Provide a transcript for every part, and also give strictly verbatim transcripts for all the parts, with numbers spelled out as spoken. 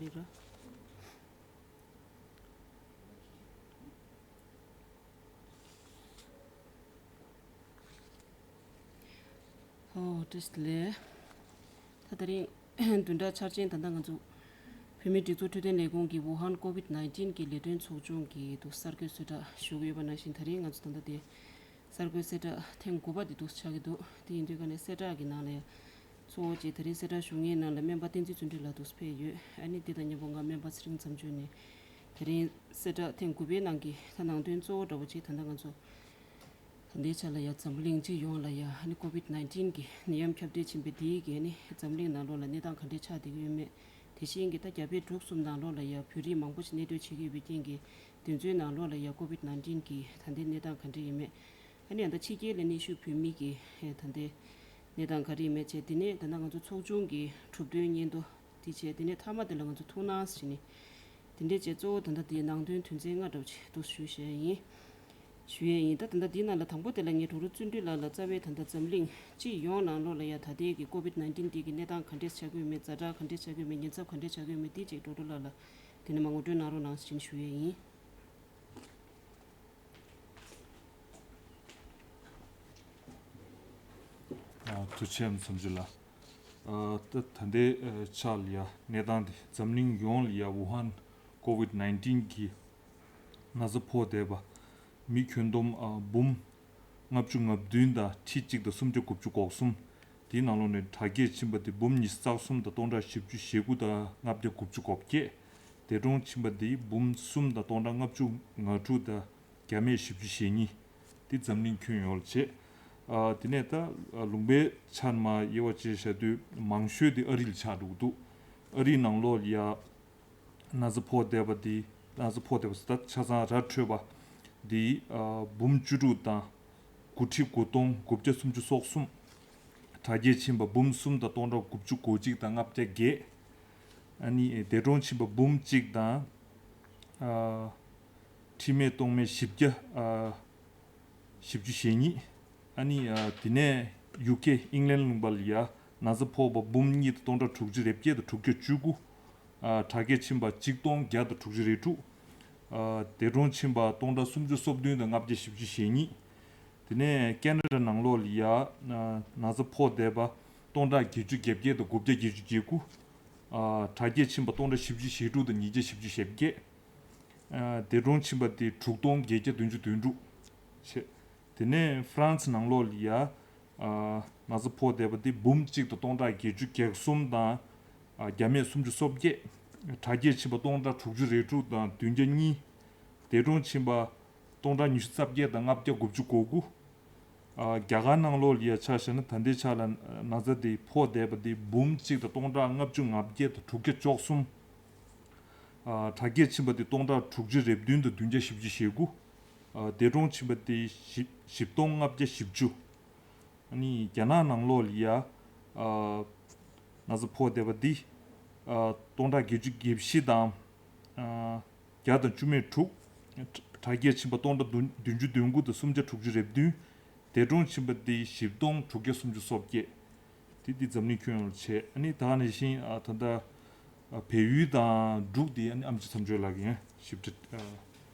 ཡིན་ར། ཨོ་བཀྲ་ཤིས་བདེ་ལེགས། ད་དེ་རིང་བདུན་ཕྲག་འཆར་ཅན། ད་ལྟ་ང་ཚོ་བོད་མིའི་སྒྲིག་འཛུགས་འཕྲོད་བསྟེན་ལས་ཁུངས་ཀྱི་ཝུ་ཧན་ཀོ་ཝིད་ནའིན་ཊིན་གྱི་ལས་དོན་ཚོགས་ཆུང་གི་འདུག་གསར་འགོད་གསལ་བསྒྲགས་ཞུ་གི་ཡོད་པ་ནང་བཞིན། དེ་རིང་ང་ཚོ་ད་ལྟ་དེ་གསར་འགོད་གསལ་བསྒྲགས་ཐེངས་དགུ་པ་དེ་འདུག་ཆགས་ཀྱི་འདུག་དེ་ཡིན་དུས་ཀ་ནས་གསལ་བསྒྲགས་ཀྱི་ནང་ལ་ཡང་གཙོ་བོ་བྱས་དེ་རིང་གསལ་བསྒྲགས་ཞུ་མཁན་ནང་ལ་སྨན་པ་བསྟན་འཛིན་བརྩོན་འགྲུས་ལགས་འདུག་ཕེབས་ཡོད། ཨ་ནི་དེ་དང་མཉམ་པོ་ང་སྨན་པ་ཚེ་རིང་མཚམས་གཅོད་ནས་དེ་རིང་གསལ་བསྒྲགས་ཐེངས་དགུ་པའི་ནང་གི་ད་ནང་དོན་གཙོ་བོ་འདྲ་བོ་ཅིག་ད་ལྟ་ང་ཚོ་ད་ལྟའི་ཆ་ལ་ཡ་འཛམ་གླིང་སྤྱི་ཡོངས་ལ་ཡ་ཨ་ནི་ཀོ་ཝིད་ནའིན་ཊིན་གྱི་ནད་ཡམས་ཁྱབ་གདལ་ཕྱིན་པའི་དེའི་གི་ཨ་ནི་འཛམ་གླིང་ནང་ལོགས་ལ་གནས་སྟངས་ག་འདྲས་ཆགས་བསྡད་ཀྱི་ཡོད་མེད། དེ་བཞིན་གྱི་ད་རྒྱ་བལ་འབྲུག་གསུམ་ནང་ལོགས་ལ་ཡ་བོད་རིགས་མང་པོ་ཞིག་གནས་སྡོད་བྱེད་ཀྱི་ཡོད་པའི་རྐྱེན་གྱིས་དེ་ཚོའི་ནང་ལོགས་ལ་ཡ་ཀོ་ཝིད་ནའིན་ཊིན་གྱི་ད་ལྟའི་གནས་སྟངས་ག་འདྲས་ཡིན་མེད། ཨ་ནི་ཡང་ད་ཕྱི་རྒྱལ་ལ་གནས་བཞུགས་བོད་མི་གི་ད་ལྟའི་གནས་སྟངས་ག་རེ་ཡིན་མེད་བྱས། དེ་ནས་ད་ལྟ་ང་ཚོ་ཚོགས་ཆུང་གི་གྲུབ་དོན་སྙན་ཐོ་དེ་བྱས། དེ་ནས་མཐའ་མ་དེ་ལ་ང་ཚོ་ཐུགས་སྣང་ཟེར་ནས་དེ་འདྲས་བྱས། གཙོ་བོ་ད་ལྟ་དེའི་ནང་དོན་དོན་ཚན་ལྔ་འདྲ་བོ་ཅིག་འདུག་ཞུ་བཤད་ཡིན། ཞུ་ཡས་ཡིན། ད་ད་ལྟ་འདིའི་ནང་ལ་དང་པོ་དེ་ལ་ངས་དྲུང་རུ་བརྩོན་འགྲུས་ལགས་ལ་རྩ་བའི་ད་ལྟ་འཛམ་གླིང་སྤྱི་ཡོངས་ནང་ལོགས་ལ་ཡ་ད་ལྟའི་གི་ཀོ་ཝིད་ནའིན་ཊིན་འདི་གི་གནས་སྟངས་ག་འདྲས་ཆགས་ཀྱི་ཡོད་མེད། ཛ་དྲག་ག་འདྲས་ཆགས་ཀྱི་ཡོད་མེད། ཉེན་ཚབས་ག་འདྲས་ཆགས་ཀྱི་ཡོད་མེད། འདི་ཅིག་དྲུང་རུ་ལགས་ལ་དེ་ནས་མར་ངོ་སྤྲོད་གནང་རོགས་གནང་ཞེས་ཞུ་ཡས་ཡིན། ཐུགས་རྗེ་ཆེ་མཚམས་གཅོད་ལགས། ད་ད་ལྟའི་ཆ་ལ་ཡ་གནས་སྟངས་འདི་འཛམ་གླིང་ཡོངས་ལ་ཡ་ཝུ་ཧན་ཀོ་ཝིད་ནའིན་ཊིན་གྱི་ན་ཚ་ཕོག་བསྡད་པ་མི་ཁྱོན་བསྡོམས་འབུམ་ལྔ་བཅུ་ང་བདུན་དང་ཁྲི་གཅིག་དང་སུམ་བརྒྱ་དགུ་བཅུ་གོ་གསུམ། དེའི་ནང་ལོགས་ནས་དྲག་སྐྱེད་ཕྱིན་པ་དེ་འབུམ་ཉི་ཤུ་རྩ་གསུམ་དང་སྟོང་ཕྲག་བཞི་བཅུ་ཞེ་དགུ་དང་ལྔ་བརྒྱ་དགུ་བཅུ་གོ་བརྒྱད། འདས་གྲོངས་ཕྱིན་པ་དེ་འབུམ་གསུམ་དང་སྟོང་ཕྲག་ལྔ་བཅུ་ང་དྲུག་དང་བརྒྱ་མེད་བཞི་བཅུ་ཞེ་གཉིས། དེ་འཛམ་གླིང་ཁྱོན་ཡོངས་ལ་བྱས། དེ་ནས་ད་ལུང་པའི་ཆ་ནས་མར་དབྱེ་བ་ཕྱེ་བཞག་དུས་མང་ཤོས་དེ་ཨ་རི་ལ་ཆགས་འགྲོ་གི་འདུག་ཨ་རིའི་ནང་ལོགས་ལ་ཡ་ན་ཚ་ཕོག་བསྡད་པ་འདི། ན་ཚ་ཕོག་བསྡད་པ་ཟེར། ད་ཆ་ཚང་ར་འཕྲོད་པ་འདི་འབུམ་བཅུ་དྲུག་དང་དགུ་ཁྲི་དགུ་སྟོང་དགུ་བརྒྱ་སུམ་ཅུ་སོ་གསུམ། དྲག་སྐྱེད་ཕྱིན་པ་འབུམ་གསུམ་དང་སྟོང་ཕྲག་དགུ་བཅུ་གོ་གཅིག་དང་ལྔ་བརྒྱ་བརྒྱད། ཨ་ནི་འདས་གྲོངས་ཕྱིན་པ་འབུམ་གཅིག་དང་ཁྲི་མེད་སྟོང་མེད་བཞི་བརྒྱ་བཞི་བཅུ་ཞེ་གཉིས། ཨ་ནི་དེ་ནས་ཡུ་ཀེ་ཨིང་ལན་ལུང་པ་ལ་ཡ་ན་ཚ་ཕོག་པ་འབུམ་གཉིས་དང་སྟོང་ཕྲག་དྲུག་ཅུ་རེ་བརྒྱད་དང་དྲུག་བརྒྱ་བཅུ་དགུ། དྲག་སྐྱེད་ཕྱིན་པ་གཅིག་སྟོང་བརྒྱ་དང་དྲུག་ཅུ་རེ་དྲུག། འདས་གྲོངས་ཕྱིན་པ་སྟོང་ཕྲག་སུམ་ཅུ་སོ་བདུན་དང་ལྔ་བརྒྱ་བཞི་བཅུ་ཞེ་གཉིས། དེ་ནས་ཁེ་ན་ཌ་ནང་ལོགས་ལ་ཡ་ན་ཚ་ཕོག་བསྡད་པ་སྟོང་ཕྲག་བརྒྱད་ཅུ་གྱ་བརྒྱད་དང་དགུ་བརྒྱ་བརྒྱད་ཅུ་གྱ་དགུ། དྲག་སྐྱེད་ཕྱིན་པ་སྟོང་ཕྲག་བཞི་བཅུ་ཞེ་དྲུག་དང་ཉིས་བརྒྱ་བཞི་བཅུ་ཞེ་བརྒྱད། འདས་གྲོངས་ཕྱིན་པ་དེ་དྲུག་སྟོང་བརྒྱད་བརྒྱ་བདུན་ཅུ་དོན་དྲུག་བྱས། དེ་ནས་ཧྥ་རན་སི་ནང་ལོགས་ལ་ཡ་ན་ཚ་ཕོག་བསྡད་པ་དེ་འབུམ་གཅིག་དང་སྟོང་ཕྲག་བརྒྱད་ཅུ་གྱ་གསུམ་དང་བརྒྱ་མེད་སུམ་ཅུ་སོ་བརྒྱད། དྲག་སྐྱེད་ཕྱིན་པ་སྟོང་ཕྲག་དྲུག་ཅུ་རེ་དྲུག་དང་བདུན་བརྒྱ་གཉིས། འདས་གྲོངས་ཕྱིན་པ་སྟོང་ཕྲག་ཉི་ཤུ་རྩ་བརྒྱད་དང་ལྔ་བརྒྱ་དགུ་བཅུ་གོ་དགུ། རྒྱ་གར་ནང་ལོགས་ལ་ཡ་ཆ་བཞག་ན་ད་ལྟའི་ཆ་ལ་ན་ཚ་དེ་ཕོག་བསྡད་པ་དེ་འབུམ་གཅིག་དང་སྟོང་ཕྲག་ལྔ་བཅུ་ང་བརྒྱད་དང་དྲུག་བརྒྱ་བཅུ་གསུམ། དྲག་སྐྱེད་ཕྱིན་པ་དེ་སྟོང་ཕྲག་དྲུག་ཅུ་རེ་བདུན་དང་བདུན་བརྒྱ་བཞི་བཅུ་ཞེ་དགུ། འདས་གྲོངས་ཕྱིན་པ་དེ་བཞི་བཞི་སྟོང་ལྔ་བརྒྱ་བཞི་བཅུ། ཨ་ནི་རྒྱ་ནག་ནང་ལོགས་ལ་ཡ་ན་ཚ་ཕོག་བསྡད་པ་འདི་སྟོང་ཕྲག་བརྒྱད་ཅུ་གྱ་བཞི་དང་བརྒྱ་དང་བཅུ་མེད་དྲུག། དྲག་སྐྱེད་ཕྱིན་པ་སྟོང་ཕྲག་བདུན་བདུན་ཅུ་དོན་དགུ་དང་སུམ་བརྒྱ་དྲུག་ཅུ་རེ་བདུན། འདས་གྲོངས་ཕྱིན་པ་འདི་བཞི་སྟོང་དྲུག་བརྒྱ་སུམ་ཅུ་སོ་བརྒྱད། དེ་འདི་འཛམ་གླིང་ཁྱོན་ཡོངས་ལ་བྱས། ཨ་ནི་ད་ག་ནང་བཞིན་ད་ལྟ་བལ་ཡུལ་དང་འབྲུག་འདི་ཨ་ནི་ཨེམ་ཆི་མཚམས་གཅོད་ལགས་ཀྱིས་ཞིབ་ཕྲ་འགྲེལ་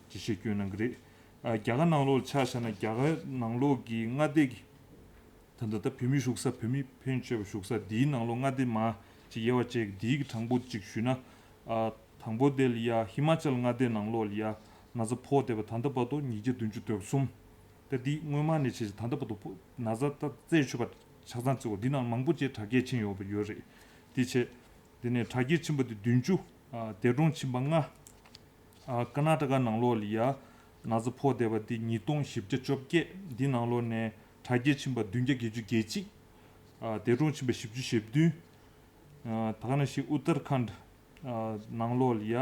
བཤད་བསྐྱོན་གནང་གི་རེད། རྒྱ་གར་ནང་ལོགས་ལ་ཆ་བཞག་ན་རྒྱ་གར་ནང་ལོགས་ཀྱི་མངའ་སྡེ་གི་ད་ལྟ་ད་བོད་མི་བཞུགས་ས། བོད་མི་ཕན་ཆད་པ་བཞུགས་ས་འདིའི་ནང་ལོགས་མངའ་སྡེ་མང་ཅིག་དབྱེ་བ་བཅད། འདིའི་གི་གྲངས་འབོར་ཅིག་ཞུས་ན། དང་པོ་དེ་ལ་ཡ་ཧི་མ་ཅལ་མངའ་སྡེའི་ནང་ལོགས་ལ་ཡ་ན་ཚ་ཕོག་བསྡད་པ་ད་ལྟ་བར་དུ་ཉིས་བརྒྱ་བདུན་ཅུ་དོན་གསུམ། ད་འདི་སྔོན་མ་ནས་བྱས་ད་ལྟ་བར་དུ་ཕོ་ན་ཚ་ད་རྩད་ཆོད་པ་ཆ་ཚང་བརྩི་བ་འདི་ནང་མང་པོ་ཅིག་དྲག་སྐྱེད་ཕྱིན་ཡོད་པ་ཡོད་རེད། དེ་བྱས་དེ་ནས་དྲག་སྐྱེད་ཕྱིན་པ་དེ་བདུན་ཅུ། འདས་གྲོངས་ཕྱིན་པ་ལྔ། ཀར་ན་ཊ་ཀ་ནང་ལོགས་ལ་ཡ་ན་ཚ་ཕོག་བསྡད་པ་འདི་ཉིས་སྟོང་བཞི་བརྒྱ་བཅོ་བརྒྱད། འདི་ནང་ལོགས་ནས་དྲག་སྐྱེད་ཕྱིན་པ་བདུན་བརྒྱ་བརྒྱད་ཅུ་གྱ་གཅིག། འདས་གྲོངས་ཕྱིན་པ་བཞི་བཅུ་ཞེ་བདུན། ད་ག་ནང་བཞིན་ཨུ་ཏར་ཁཱན་ནང་ལོགས་ལ་ཡ་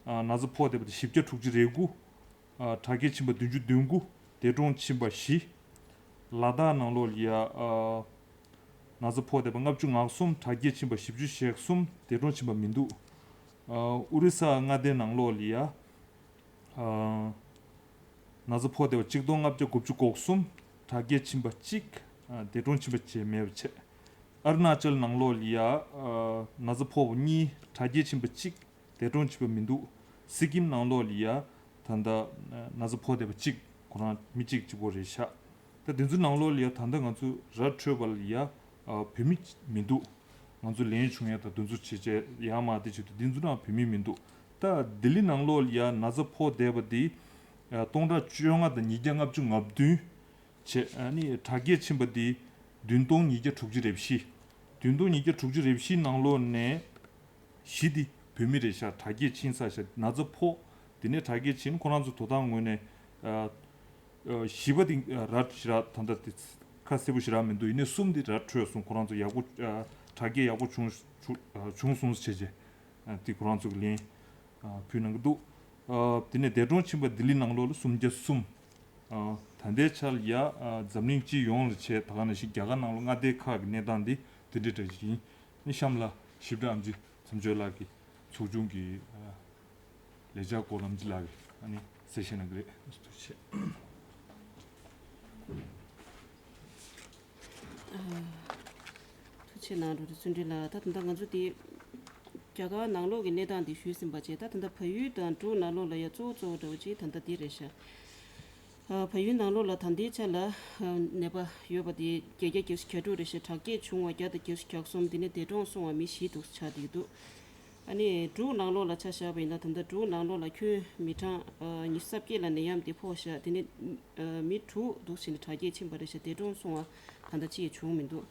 ན་ཚ་ཕོག་བསྡད་པ་འདི་བཞི་བརྒྱ་དྲུག་ཅུ་རེ་དགུ། དྲག་སྐྱེད་ཕྱིན་པ་བདུན་ཅུ་དོན་དགུ། འདས་གྲོངས་ཕྱིན་པ་བཞི། ལ་དྭགས་ནང་ལོགས་ལ་ཡ་ན་ཚ་ཕོག་བསྡད་པ་ལྔ་བཅུ་ང་གསུམ། དྲག་སྐྱེད་ཕྱིན་པ་བཞི་བཅུ་ཞེ་གསུམ། འདས་གྲོངས་ཕྱིན་པ་མི་འདུག། ཨུ་རི་ས་མངའ་སྡེ་ནང་ལོགས་ལ་ཡ་ན་ཚ་ཕོག་བསྡད་པ་གཅིག་སྟོང་ལྔ་བརྒྱ་དགུ་བཅུ་གོ་གསུམ། དྲག་སྐྱེད་ཕྱིན་པ་གཅིག། འདས་གྲོངས་ཕྱིན་པ་བྱས་མེད་པ་བྱས། ཨ་རུ་ན་ཅལ་ནང་ལོགས་ལ་ཡ་ན་ཚ་ཕོག་པ་གཉིས། དྲག་སྐྱེད་ཕྱིན་པ་གཅིག། འདས་གྲོངས་བྱས་པ་མི་འདུག། སི་ཀིམ་ནང་ལོགས་ལ་ཡ་ད་ལྟ་ན་ཚ་ཕོག་བསྡད་པ་གཅིག་ཁོ་རང་མི་གཅིག་གཅིག་པོ་རེད་ཤག། ད་དེ་ཚོའི་ནང་ལོགས་ལ་ཡ་ད་ལྟ་ང་ཚོ་ར་འཕྲོད་པ་ལ་ཡ་ཨ་བོད་མི་མི་འདུག། ང་ཚོ་ལན་བྱུང་ཡ་དང་དེ་ཚོ་བྱེད་བྱས་ཡ་མ་དེ་བྱེད་དུས་དེ་ཚོ་ནང་བོད་མི་མི་འདུག། ད་ལྡི་ལི་ནང་ལོགས་ལ་ཡ་ན་ཚ་ཕོག་བསྡད་པ་དེ་ཨ་སྟོང་ཕྲག་བཅོ་ལྔ་དང་ཉིས་བརྒྱ་ལྔ་བཅུ་ང་བདུན་བྱས། ཨ་ནི་དྲག་སྐྱེད་ཕྱིན་པ་དེ་བདུན་སྟོང་ཉིས་བརྒྱ་དྲུག་ཅུ་རེ་བཞི། བདུན་སྟོང་ཉིས་བརྒྱ་དྲུག་ཅུ་རེ་བཞི་ནང་ལོགས་ནས་བཞི་དེ་བོད་མི་རེད་ཤག། དྲག་སྐྱེད་ཕྱིན་ཚར་ཤག། ན་ཚ་ཕོག། དེ་ནས་དྲག་སྐྱེད་ཕྱིན། ཁོ་རང་ཚོ་དོ་བདག་ངོས་ནས་ཨ་ཨ་བཞི་པ་དེ་ཨ་ར་ཞེ་དྲག་ད་ལྟ་དེ་ཁ་གསལ་པོ་ཞེ་དྲག་མི་འདུག། ཡིན་ནའི་གསུམ་དེ་ར་འཕྲོད་སོང་། ཁོ་རང་ཚོ་ཡག་པོ་ཨ་དྲག་སྐྱེད་ཡག་པོ་བྱུང་བྱུང་ཨ་བྱུང་སོང་ཟེར་བྱས་བྱས། ཨ་དེ་ཁོ་རང་ཚོ་གི་ལན་ཨ་ཕུལ་གནང་གི་འདུག། ཨ་དེ་ནས་འདས་གྲོངས་ཕྱིན་པ་ལྡི་ལི་ནང་ལོགས་ལ་སུམ་བརྒྱ་གསུམ། ཨ་ད་ལྟའི་ཆར་ལ་ཡ་ཨ་འཛམ་གླིང་སྤྱི་ཡོངས་ལ་བྱས་ད་ག་ནང་བཞིན་རྒྱ་གར་ནང་ལོགས་མངའ་སྡེ་ཁག་གི་གནས་སྟངས་འདི་དེ་འདྲའི་འདྲ་ཞིག་ཡིན། ནི་གཤམ་ལ་ཞིབ་ཕྲ་ཨམ་ཆི་མཚམས་གཅོད་ལགས་ཀྱིས་ཚོགས་ཆུང་གི་ཨ་ལས་འཆར་སྐོར་ཨམ་ཆི་ལགས་ཀྱིས་ཨ་ནི་གསལ་བཤད་གནང་གི་རེད། ཐུགས་རྗེ་ཆེ། ཐུགས་རྗེ་གནང་རོགས་རེ་བརྩོན་འགྲུས་ལགས། ད་ད་ལྟ་ང་ཚོ་དེ་རྒྱ་གར་ནང་ལོགས་ཀྱི་གནས་སྟངས་དེ་ཞུས་ཟིན་པ་བྱས། ད་ད་ལྟ་བལ་ཡུལ་དང་འབྲུག་ནང་ལོགས་ལ་ཡ་གཙོ་བོ་གཙོ་བོ་འདྲ་བོ་ཅིག་ད་ལྟ་དེ་རེད་ཤག། ཨ་བལ་ཡུལ་ནང་ལོགས་ལ་ད་ལྟའི་ཆ་ལ་ཨ་ནད་པ་ཡོད་པ་དེ་བརྒྱད་བརྒྱ་བརྒྱད་ཅུ་གྱ་དྲུག་རེད་ཤག། དྲག་སྐྱེད་བྱུང་བ་བརྒྱ་དང་བརྒྱད་ཅུ་གྱ་གསུམ། དེ་ནས་འདས་གྲོངས་སོང་བ་མི་བཞི་འདུག་ཆགས་བསྡད་ཀྱི་འདུག། ཨ་ནི་འབྲུག་ནང་ལོགས་ལ་ཆ་བཞག་པ་ཡིན་ན། ད་ལྟ་འབྲུག་ནང་ལོགས་ལ་ཁྱོན་མི་གྲངས་ཨ་ཉི་ཤུ་རྩ་བརྒྱད་ལ་ནད་ཡམས་དེ་ཕོག་ཤག། དེ་ནས་ཨ་མི་དྲུག་འདུག་ཟེར་ནས་དྲག་སྐྱེད་ཕྱིན་པ་རེད་ཤག། འདས་གྲོངས་སོང་བ་ད་ལྟ་ཅི་ཡང་བྱུང་མི་འདུག།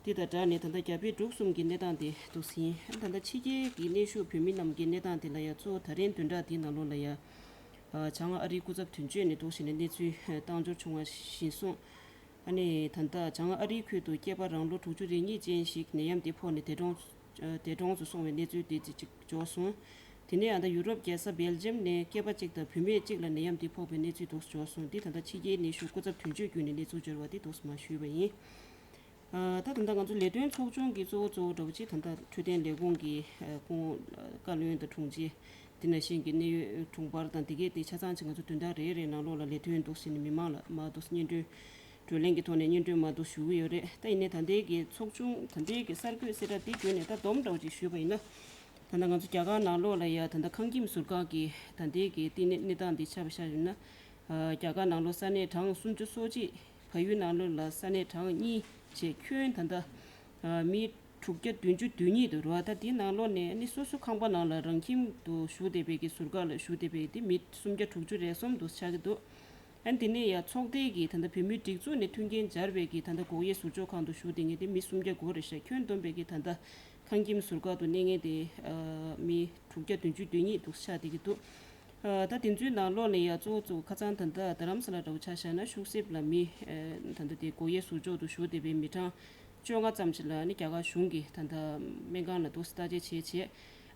དེ་དང་སྦྲགས་ནས་ད་ལྟ་རྒྱ་བལ་འབྲུག་གསུམ་གྱི་གནས་སྟངས་དེ་འདུག་ཟིན། ད་ལྟ་ཕྱི་རྒྱལ་གྱི་གནས་བཞུགས་བོད་མི་རྣམས་ཀྱི་གནས་སྟངས་དེ་ལ་ཡང་གཙོ་བོ་ད་རིང་བདུན་ཕྲག་འདིའི་ནང་ལོགས་ལ་ཡང་ཨ་བྱང་ཨ་རིའི་སྐུ་ཚབ་དོན་གཅོད་ནས་འདུག་ཟིན་ནས་གནས་ཚུལ་བཏང་འབྱོར་བྱུང་བ་བཞིན་སོང་། ཨ་ནི་ད་ལྟ་བྱང་ཨ་རིའི་ཁུལ་དུ་སྐྱེས་པ་རང་ལོ་དྲུག་ཅུ་རེ་གཉིས་ཅན་ཞིག་ནད་ཡམས་དེ་ཕོག་ནས་འདས་གྲོངས་འདས་གྲོངས་སུ་སོང་བའི་གནས་ཚུལ་དེ་ཅིག་འབྱོར་སོང་། དེ་ནས་ཨ་ད་ཡུ་རོབ་རྒྱལ་ས་སྦེལ་ཇམ་ནས་སྐྱེས་པ་གཅིག་དང་བུད་མེད་གཅིག་ལ་ནད་ཡམས་དེ་ཕོག་པའི་གནས་ཚུལ་འདུག་འབྱོར་སོང་། འདི་ད་ལྟ་ཕྱི་རྒྱལ་གནས་བཞུགས་སྐུ་ཚབ་དོན་གཅོད་བརྒྱུད་ནས་གནས་ཚུལ་འབྱོར་བ་དེ་འདུག་མ་ཞུས་པ་ཡིན། ཨ་ད་ད་ལྟ་ང་ཚོ་ལས་དོན་ཚོགས་ཆུང་གི་གཙོ་བོ་གཙོ་བོ་འདྲ་བོ་ཅིག་ད་ལྟ་འཕྲོད་བསྟེན་ལས་ཁུངས་ཀྱི་ཨ་སྐུ་ངོ་བཀའ་བློན་དང་དྲུང་ཆེ། དེ་ནང་བཞིན་གྱི་གནད་ཡོད་དྲུང་འཕར་དང་དེ་གའི་དེ་ཆ་ཚང་ཅིག་ང་ཚོ་བདུན་ཕྲག་རེ་རེའི་ནང་ལོགས་ལ་ལས་དོན་འདུག་ཟེར་ནས་མི་མང་ལ་མར་འདུག་སྙན་སྒྲོན། བགྲོ་གླེང་གི་ཐོག་ནས་སྙན་སྒྲོན་མར་འདུག་ཞུ་གི་ཡོད་རེད། ད་ཡིན་ནའི་ད་ལྟའི་གི་ཚོགས་ཆུང་ད་ལྟའི་གི་གསར་འགོད་གསལ་བསྒྲགས་འདི་བརྒྱུད་ནས་ད་སྡོམ་འདྲ་བོ་ཅིག་ཞུས་པ་ཡིན་ན། ད་ལྟ་ང་ཚོ་རྒྱ་གར་ནང་ལོགས་ལ་ཡ་ད་ལྟ་ཁང་ཁྱིམ་ཟུར་བཀག་གི་ད་ལྟའི་གི་བསྟི་གནས་གནས་སྟངས་འདི་ཆ་བཞག་ཡོད་ན། ཨ་རྒྱ་གར་ནང་ལོགས་ས་གནས་གྲངས་སུམ་ཅུ་སོ་གཅིག། བལ་ཡུལ་ནང་ལོགས་ལ་ས་གནས་གྲངས་གཉིས་བྱས། ཁྱོན་ད་ལྟ་ཨ་མི་དྲུག་བརྒྱ་བདུན་ཅུ་དོན་གཉིས་འདུག་རེད་བ། ད་དེའི་ནང་ལོགས་ནས་ནི་སོ་སོ་ཁང་པ་ནང་ལ་རང་ཁྱིམ་དུ་བཞུགས་བསྡད་པའི་གི་ཟུར་བཀག་ལ་བཞུགས་བསྡད་པའི་དེ་མི་སུམ་བརྒྱ་དྲུག་ཅུ་རེ་གསུམ་དུ་ཆགས་ཀྱི་འདུག། ཨ་ནི་དེ་ནས་ཡང་ཚོགས་སྡེ་གི་ད་ལྟ་བོད་མིའི་སྒྲིག་འཛུགས་ནས་མཐུན་རྐྱེན་སྦྱར་བའི་གི་ད་ལྟ་སྒོག་དབྱེ་ཟུར་འཇོག་ཁང་དུ་བཞུགས་བསྡད་མཁན་དེ་མི་སུམ་བརྒྱ་དགུ་རེད་ཤག། ཁྱོན་བསྡོམས་པའི་གི་ད་ལྟ་ཁང་ཁྱིམ་ཟུར་བཀག་ཏུ་གནས་མཁན་དེ་ཨ་མི་དྲུག་བརྒྱ་བདུན་ཅུ་དོན་གཉིས་འདུག་ཆགས་བསྡད་ཀྱི་འདུག། ཨ་ད་དེ་ཚོའི་ནང་ལོགས་ནས་ཡང་གཙོ་བོ་གཙོ་བོ་ཁ་སང་ད་ལྟ་རྡ་རམ་ས་ལ་འདྲ་བོ་ཆ་བཞག་ན་ཤུག་གསེབ་ལ་མི་ཨ་ད་ལྟ་དེ་སྒོག་དབྱེ་ཟུར་འཇོག་ཏུ་བཞུགས་བསྡད་པའི་མི་གྲངས་བཅོ་ལྔ་ཙམ་ཞིག་ལ་ནི་རྒྱ་གར་གཞུང་གིས་ད་ལྟ་སྨན་ཁང་ལ་འདུག་སེ་བརྟག་དཔྱད་བྱས་བྱས།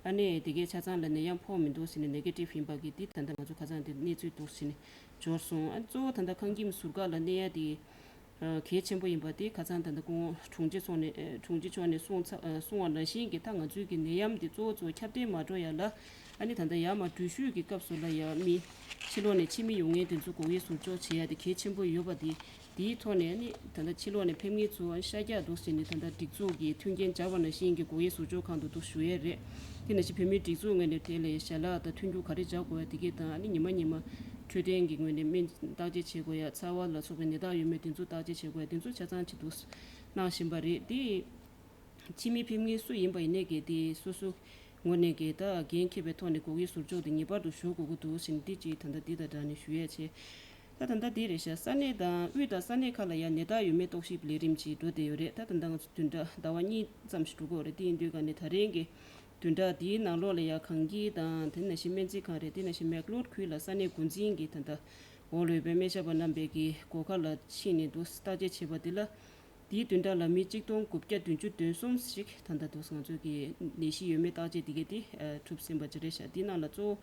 ཨ་ནི་དེ་གའི་ཆ་ཚང་ལ་ནད་ཡམས་ཕོག་མི་འདུག་ཟེར་ནས་ནེ་གེ་ཊིབ་ཡིན་པ་གི་འདི་ད་ལྟ་ང་ཚོ་ཁ་སང་དེ་གནས་ཚུལ་འདུག་ཟེར་ནས་འབྱོར་སོང་། ཨ་གཙོ་བོ་ད་ལྟ་ཁང་ཁྱིམ་ཟུར་བཀག་ལ་གནས་ཡ་དེ་ཨ་གལ་ཆེན་པོ་ཡིན་པ་དེ་ཁ་སང་ད་ལྟ་སྐུ་ངོ་དྲུང་ཆེ་མཆོག་ནས་ཨ་དྲུང་ཆེ་མཆོག་ནས་གསུངས་ཚ་ཨ་གསུངས་པ་ནང་བཞིན་གྱི་ད་ང་ཚོའི་གི་ནད་ཡམས་འདི་གཙོ་བོ་གཙོ་བོ་ཁྱབ་གདལ་མ་འགྲོ་ཡ་ལ་ཨ་ནི་ད་ལྟ་ཡར་མར་འགྲུལ་བཞུད་ཀྱི་སྐབས་སུ་ལ་ཡ་མི་ཕྱི་ལོགས་ནས་ཕྱི་མི་ཡོང་མཁན་དེ་ཚོ་སྒོག་དབྱེ་ཟུར་འཇོག་བྱེད་ཡ་དེ་གལ་ཆེན་པོ་ཡོད་པ་དེ། དེའི་ཐོག་ནས་ནི་ད་ལྟ་ཕྱི་ལོགས་ནས་ཕེབས་མཁན་ཚོ་ཤར་རྒྱག་འདུག་ཟེར་ནས་ད་ལྟ་སྒྲིག་འཛུགས་ཀྱི་མཐུན་རྐྱེན་སྦྱར་བ་ནང་བཞིན་གྱི་སྒོག་དབྱེ་ཟུར་འཇོག་ཁང་དུ་འདུག་ཞུ་ཡས་རེད། དེ་ནང་བཞིན་བོད་མིའི་སྒྲིག་འཛུགས་ངོས་ནས་དེ་ལ་ཞལ་ལག་དང་ཐོན་རྒྱུ་ག་རེ་སྦྱར་དགོས་ཡ་དེ་གས་དང་ཨ་ནི་ཉི་མ་ཉི་མ་འཕྲོད་བསྟེན་གྱི་ངོས་ནས་སྨན་བརྟག་དཔྱད་བྱེད་དགོས་ཡ་ཚ་བ་ལ་སོགས་པའི་ནད་རྟགས་ཡོད་མེད་དེ་ཚོ་བརྟག་དཔྱད་བྱེད་དགོས་ཡ་དེ་ཚོ་ཆ་ཚང་ཅིག་འདུག་གནང་བཞིན་པ་རེད་དེ། ཕྱི་མི་ཕེབས་མཁན་སུ་ཡིན་པ་ཡིན་ནའི་གི་དེ་སོ་སོ་ངོས་ནས་གི་ད་འགན་འཁྱེར་བའི་ཐོག་ནས་སྒོག་དབྱེ་ཟུར་འཇོག་དེ་ངེས་པར་དུ་ཞུ་དགོས་ཀྱི་འདུག་ཟེར་ནས་དེ་ཅིག་ད་ལྟ་འདི་དང་སྦྲགས་ནས་ཞུ་ཡས་བྱས། ད་ད་ལྟ་འདི་རེད་ཤག། ས་གནས་དང་དབུས་དང་ས་གནས་ཁག་ལ་ཡང་ནད་རྟགས་ཡོད་མེད་རྟོག་ཞིབ་ལས་རིམ་ཅིག་འགྲོ་བསྡད་ཡོད་རེད། ད་ད་ལྟ་ང་ཚོ་བདུན་ཕྲག་ཟླ་བ་གཉིས་ཙམ་ཞིག་འགྲོ་གི་ཡོད་རེད། དེ་ཡིན་དུས་ག་ནས་ད་རེས་ཀྱི་བདུན་ཕྲག་འདིའི་ནང་ལོགས་ལ་ཡང་གངས་སྐྱིད་དང་དེ་ནང་བཞིན་སྨན་རྩིས་ཁང་རེད། དེ་ནང་བཞིན་མེག་ལོར་ཁུལ་ལ་ས་གནས་འགོ་འཛིན་གྱིས་ད་ལྟ་འོག་ལ་ཡོད་པའི་སྨན་ཞབས་པ་རྣམ་པས་ཀྱི་སྒོ་ཁ་ལ་ཕྱིན་ནས་འདུག་བརྟག་དཔྱད་བྱས་པ་དེ་ལ། དེའི་བདུན་ཕྲག་ལ་མི་གཅིག་སྟོང་དགུ་བརྒྱ་བདུན་ཅུ་དོན་གསུམ་ཞིག་ད་ལྟ་དུས་ང་ཚོས་ཀྱི་ནད་གཞི་ཡོད་མེད་བརྟག་དཔྱད་དེ་གའི་དེ་ཨ་གྲུབ་ཟིན་པ་ཅིག་རེད་ཤག། དེའི་ནང་ལ་གཙོ་བོ་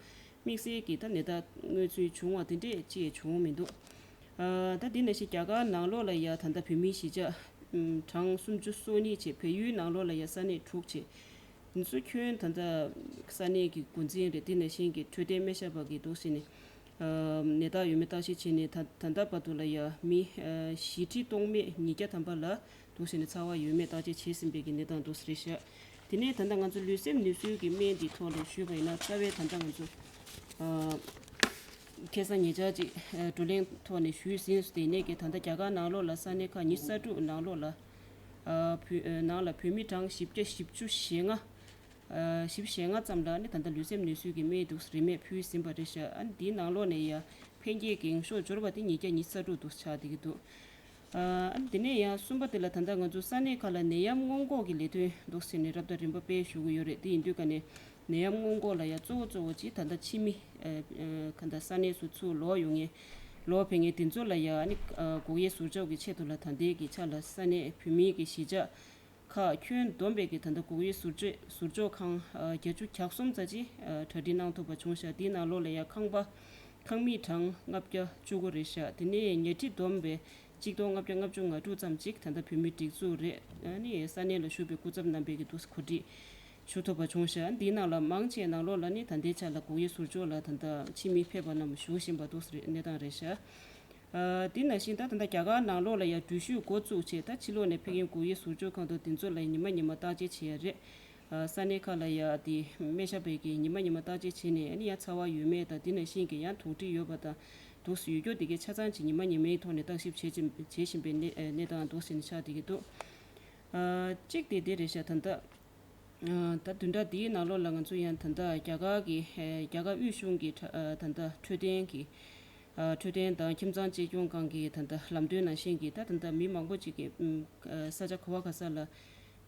དམིགས་བསལ་གྱི་ད་ནད་རྟགས་མངོན་ཚུལ་བྱུང་བ་དེ་འདྲས་ཅི་ཡང་བྱུང་མི་འདུག། ཨ་ད་དེ་ནང་བཞིན་རྒྱ་གར་ནང་ལོགས་ལ་ཡ་ད་ལྟ་བོད་མིའི་གཞིས་ཆགས་ཨམ་གྲངས་སུམ་ཅུ་སོ་གཉིས་བྱས། བལ་ཡུལ་ནང་ལོགས་ལ་ཡ་ས་གནས་དྲུག་བྱས། འདི་ཚོ་ཁྱོན་ད་ལྟ་ས་གནས་ཀྱི་འགོ་འཛིན་རེད། དེ་ནང་བཞིན་གྱི་འཕྲོད་བསྟེན་སྨན་ཞབས་པ་གི་འདུག་ཟེར་ནས་ཨ་ནད་རྟགས་ཡོད་མེད་བརྟག་དཔྱད་བྱས་ནས་ད་ད་ལྟ་བར་དུ་ལ་ཡ་མི་ཨ་བཞི་ཁྲི་སྟོང་མེད་ཉིས་བརྒྱ་ཐམ་པ་ལ་འདུག་ཟེར་ནས་ཚ་བ་ཡོད་མེད་བརྟག་དཔྱད་བྱས་ཟིན་པའི་གི་གནས་སྟངས་འདུག་ཟེར་རེད་ཤག། དེ་ནས་ད་ལྟ་ང་ཚོ་ལུས་སེམས་ནུས་གསོའི་གི་སྨན་འདི་ཐོག་ལ་ཞུས་པ་ཡིན་ན། རྩ་བའི་ད་ལྟ་ང་ཚོ་ཨ་ཁ་སང་ཉེ་ཆར་ཅིག་ཨ་བགྲོ་གླེང་ཐོག་ནས་ཞུས་ཟིན་སོང་། དེ་ནས་གི་ད་ལྟ་རྒྱ་གར་ནང་ལོགས་ལ་ས་གནས་ཁག་ཉི་ཤུ་རྩ་དྲུག་ནང་ལོགས་ལ་ཨ་བོད་ཨ་ནང་ལ་བོད་མི་གྲངས་བཞི་བརྒྱ་བཞི་བཅུ་ཞེ་ལྔ་ཨ་བཞི་བཅུ་ཞེ་ལྔ་ཙམ་ལ་ནི་ད་ལྟ་ལུས་སེམས་ནུས་གསོའི་གི་སྨན་འདུག་རིན་མེད་ཕུལ་ཟིན་པ་རེད་ཤག་ཨ་ནི་འདིའི་ནང་ལོགས་ནས་ཡ་ཕན་སྐྱེད་ཀྱི་འགེངས་ཤོག་འབྱོར་བ་དེ་ཉིས་བརྒྱ་ཉི་ཤུ་རྩ་དྲུག་འདུག་ཆགས་བསྡད་ཀྱི་འདུག་ཨ་ནི་དེ་ནས་ཡང་གསུམ་པ་དེ་ལ་ད་ལྟ་ང་ཚོ་ས་གནས་ཁག་ལ་ནད་ཡམས་སྔོན་འགོག་གི་ལས་དོན་འདུག་ཟེར་ནས་རབ་དང་རིམ་པ་སྤེལ་ཞུ་གི་ཡོད་རེད། དེ་ཡིན་དུས་ཀ་ནས་ནད་ཡམས་སྔོན་འགོག་ལ་ཡང་གཙོ་བོ་གཙོ་བོ་ཅིག་ད་ལྟ་ཕྱི་མི་ཨ་ཨ་ག་ད་ས་གནས་སུ་ཚུར་ལོག་ཡོང་མཁན་ལོག་ཕེབས་མཁན་དེ་ཚོ་ལ་ཡང་ཨ་ནི་ཨ་སྒོ་དབྱེ་ཟུར་འཇོག་གི་ཆེད་དུ་ལ་ད་ལྟའི་གི་ཆ་ལ་ས་གནས་བོད་མིའི་གི་གཞིས་ཆགས་ཁག་ཁྱོན་བསྡོམས་པའི་གི་ད་ལྟ་སྒོ་དབྱེ་ཟུར་འཇོག་ཟུར་འཇོག་ཁང་ཨ་བརྒྱད་ཅུ་གྱ་གསུམ་ཙམ་ཅིག་ཨ་གྲ་སྒྲིག་གནང་ཐུབ་པ་བྱུང་ཤག་དེའི་ནང་ལོགས་ལ་ཡང་ཁང་པ་ཁང་མིག་གྲངས་ལྔ་བརྒྱ་བཅུ་དགུ་རེད་ཤག་དེ་ནས་ཉལ་ཁྲི་བསྡོམས་པས་གཅིག་སྟོང་ལྔ་བརྒྱ་ལྔ་བཅུ་ང་དྲུག་ཙམ་ཅིག་ད་ལྟ་བོད་མིའི་སྒྲིག་འཛུགས་རེད། ཨ་ནི་ས་གནས་ལ་བཞུགས་པའི་སྐུ་ཚབ་རྣམ་པས་ཀྱི་འདུག་གོ་སྒྲིག་ཞུ་ཐུབ་པ་བྱུང་ཤག་འདིའི་ནང་ལ་མང་ཆེ་ནང་ལོགས་ལ་ནི་ད་ལྟའི་ཆ་ལ་སྒོ་དབྱེ་ཟུར་འཇོག་ལ་ད་ལྟ་ཕྱི་མི་ཕེབས་པ་རྣམས་བཞུགས་བཞིན་པ་འདུག་གནས་སྟངས་རེད་ཤག་ཨ་དེ་ནང་བཞིན་ད་ད་ལྟ་རྒྱ་གར་ནང་ལོགས་ལ་ཡང་འགྲུལ་བཞུད་འགོ་བཙུགས་བྱས། ད་ཕྱི་ལོགས་ནས་ཕེབས་མཁན་སྒོ་དབྱེ་ཟུར་འཇོག་ཁང་དང་དེ་ཚོ་ལ་ཡང་ཉི་མ་ཉི་མ་བརྟག་དཔྱད་བྱེད་ཡ་རེད། ཨ་ས་གནས་ཁག་ལ་ཡ་དེ་སྨན་ཞབས་པའི་གི་ཉི་མ་ཉི་མ་བརྟག་དཔྱད་བྱས་ནས། ཨ་ནི་ཡ་ཚ་བ་ཡོད་མེད་དང་། དེ་ནང་བཞིན་གྱི་ཡང་དོགས་འདྲི་ཡོད་པ་དང་འདུག་སེ་ཡོད་རྒྱུ་དེ་གའི་ཆ་ཚང་ཅིག་ཉི་མ་ཉི་མའི་ཐོག་ནས་བརྟག་ཞིབ་བྱེད་ཅིང་བྱེད་བཞིན་པའི་གནས་གནས་སྟངས་འདུག་སེ་ནས་ཆགས་བསྡད་ཀྱི་འདུག་ཨ་གཅིག་དེ་དེ་རེད་ཤག་ད་ལྟ་ཨ་ད་བདུན་ཕྲག་འདིའི་ནང་ལོགས་ལ་ང་ཚོ་ཡང་ད་ལྟ་རྒྱ་གར་གྱི་ཨ་རྒྱ་གར་དབུས་གཞུང་གི་ཨ་ད་ལྟ་འཕྲོད་བསྟེན་གྱི་ཨ་འཕྲོད་བསྟེན་དང་ཁྱིམ་ཚང་གཅེས་སྐྱོང་ཁང་གི་ད་ལྟ་ལམ་སྟོན་ནང་བཞིན་གྱི། ད་ད་ལྟ་མི་མང་པོ་ཅིག་གིས་ཨ་ས་ཆ་ག་བ་ག་ས་ལ་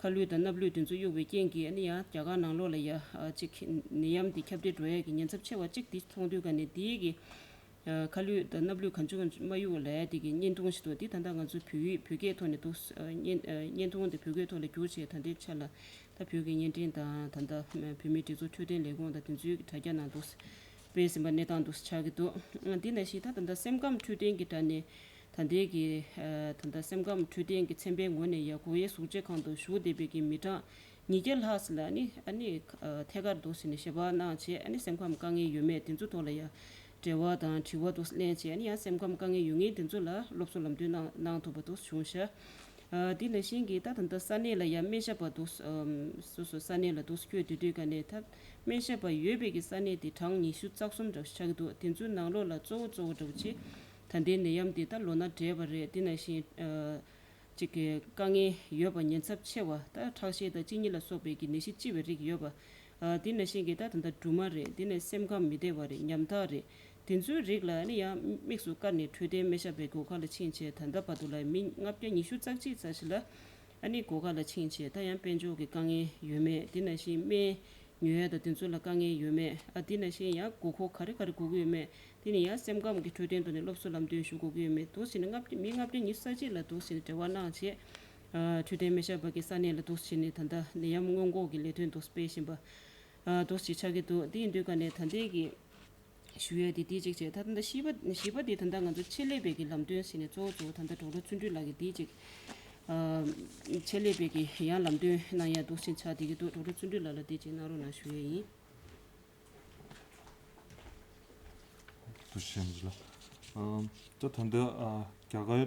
ཁ་ལུད་དང་སྣབས་ལུད་དེ་ཚོ་གཡུགས་པའི་རྐྱེན་གྱིས། ཨ་ནི་ཡང་རྒྱ་གར་ནང་ལོགས་ལ་ཡ་ཨ་ཅིག་ནད་ཡམས་འདི་ཁྱབ་གདལ་འགྲོ་ཡས་ཀྱི་ཉེན་ཚབས་ཆེ་བ་གཅིག་འདི་མཐོང་དུས་ཀ་ནས་འདིའི་གི་ཨ་ཁ་ལུད་དང་སྣབས་ལུད་གང་བྱུང་མ་གཡུག་ལབ་ཡ་དེ་གི་བརྙན་ཐུང་ཞིག་འདུག་འདི་ད་ལྟ་ང་ཚོ་བོད་ཡིག་བོད་སྐད་ཐོག་ནས་འདུག་ཨ་བརྙན་ཨ་བརྙན་ཐུང་དེ་བོད་སྐད་ཐོག་ལ་བསྒྱུར་བྱས། ད་ལྟའི་ཆ་ལ་ད་བོད་ཀྱི་བརྙན་འཕྲིན་དང་། ད་ལྟ་བོད་མིའི་སྒྲིག་འཛུགས་འཕྲོད་བསྟེན་ལས་ཁུངས་དང་དེ་ཚོའི་དྲ་རྒྱ་ནང་འདུག་སྤེལ་ཟིན་པ་གནས་སྟངས་འདུག་ཆགས་ཀྱི་འདུག་ཨ་འདི་ནང་བཞིན་ད་ད་ལྟ་སེམས་ཁམས་འཕྲོད་བསྟེན་གྱི་དྲ་གནས་ད་ལྟའི་གི་ཨ་ད་ལྟ་སེམས་ཁམས་འཕྲོད་བསྟེན་གྱི་ཚན་པའི་ངོས་ནས་ཡ་སྒོ་དབྱེ་ཟུར་འཇོག་ཁང་དུ་བཞུགས་བསྡད་པའི་གི་མི་གྲངས་ཉིས་བརྒྱ་ལྷག་ཙམ་ལ་ནི་ཨ་ནི་ཨ་ཐད་ཀར་འདུག་ཟེར་ནས་ཞལ་པར་གནང་བྱས། ཨ་ནི་སེམས་ཁམས་དཀའ་ངལ་ཡོད་མེད་དེ་ཚོ་ཐོག་ལ་ཡ་འབྲེལ་བ་དང་དྲི་བ་འདུག་ལེན་བྱས། ཨ་ནི་ཡང་སེམས་ཁམས་དཀའ་ངལ་ཡོད་མཁན་དེ་ཚོ་ལ་སློབ་གསོ་ལམ་སྟོན་གནང་གནང་ཐུབ་པ་འདུག་བྱུང་ཤག་ཨ་དེ་ནང་བཞིན་གྱི་ད་ད་ལྟ་ས་གནས་ལ་ཡ་སྨན་ཞབས་པ་འདུག་སོ་སོ་ས་གནས་ལ་འདུག་བསྐྱོད་དེ་དུས་ཀ་ནས། ད་སྨན་ཞབས་པ་ཡོད་པའི་གི་ས་གནས་དེ་གྲངས་ཉི་ཤུ་རྩ་གསུམ་འདྲ་བོ་ཆགས་ཀྱི་འདུག་དེ་ཚོའི་ནང་ལོགས་ལ་གཙོ་བོ་གཙོ་བོ་འདྲ་བོ་ཅིག་ད་ལྟའི་ནད་ཡམས་དེ་ད་ལོ་ན་བགྲེས་པ་རེད། དེ་ནང་བཞིན་ཨ་ཅིག་གི་དཀའ་ངལ་ཡོད་པ། ཉེན་ཚབས་ཆེ་བ། ད་ཁྲག་ཤེད་དང་གཅིན་སྙི་ལ་སོགས་པའི་གི་ནད་གཞི་ལྕི་བའི་རིགས་ཡོད་པ། ཨ་དེ་ནང་བཞིན་གྱི་ད་ད་ལྟ་སྦྲུམ་མ་རེད། དེ་ནས་སེམས་ཁམས་མི་བདེ་བ་རེད། ཉམ་ཐག་རེད། དེ་ཚོའི་རིགས་ལ་ནི་ཡང་དམིགས་སུ་བཀར་ནས་འཕྲོད་བསྟེན་སྨན་ཞབས་པའི་སྒོ་ཁ་ལ་ཕྱིན་བྱས། ད་ལྟ་བར་དུ་ལ་མི་ལྔ་བརྒྱ་ཉི་ཤུ་རྩ་གཅིག་ཙམ་ཞིག་ལ་ཨ་ནི་སྒོ་ཁ་ལ་ཕྱིན་བྱས། ད་ཡང་དཔལ་འབྱོར་གྱི་དཀའ་ངལ་ཡོད་མེད། དེ་ནང་བཞིན་སྨན་ཉོ་ཡ་དང་དེ་ཚོ་ལ་དཀའ་ངལ་ཡོད་མེད། ཨ་དེ་ནང་བཞིན་ཡང་དགོས་མཁོ་ག་རེ་ག་རེ་དགོས་ཀྱི་ཡོད་མེད། དེ་ནས་ཡང་སེམས་ཁམས་ཀྱི་འཕྲོད་བསྟེན་ཐོག་ནས་སློབ་གསོ་ལམ་སྟོན་ཞུ་དགོས་ཀྱི་ཡོད་མེད། འདུག་ཟེར་ནས་ལྔ་བརྒྱ་མི་ལྔ་བརྒྱ་ཉི་ཤུ་རྩ་གཅིག་ལ་འདུག་ཟེར་ནས་འབྲེལ་བ་གནང་བྱས། ཨ་འཕྲོད་བསྟེན་སྨན་ཞབས་པ་གི་ས་གནས་ལ་འདུག་ཟེར་ནས་ད་ལྟ་ནད་ཡམས་སྔོན་འགོག་གི་ལས་དོན་འདུག་སྤེལ་བཞིན་པ་ཨ་འདུག་ཅིག་ཆགས་ཀྱི་འདུག་དེ་ཡིན་དུས་ཀ་ནས་ད་ལྟའི་གི་ཞུ་ཡས་དེ་དེ་གཅིག་བྱས། ད་ད་ལྟ་བཞི་པ་བཞི་པ་དེ་ད་ལྟ་ང་ཚོ་ཆེད་ལས་པའི་གི་ལམ་སྟོན་ཟེར་ནས་གཙོ་བོ་གཙོ་བོ་ད་ལྟ་ཌོག་ཊར་བརྩོན་འགྲུས་ལགས་ཀྱིས་དེ་གཅིག་ཨ་ཆེད་ལས་པའི་གི་ཡང་ལམ་སྟོན་གནང་ཡ་འདུག་ཅིག་ཆགས་བསྡད་ཀྱི་འདུག་ཌོག་ཊར་བརྩོན་འགྲུས་ལགས་ལ་དེ་གཅིག་གནང་རོགས་གནང་ཞུ་ཡས་ཡིན། ཐུགས་རྗེ་ཆེ་ལགས། ཨ་ད་ད་ལྟ་ཨ་རྒྱ་གར་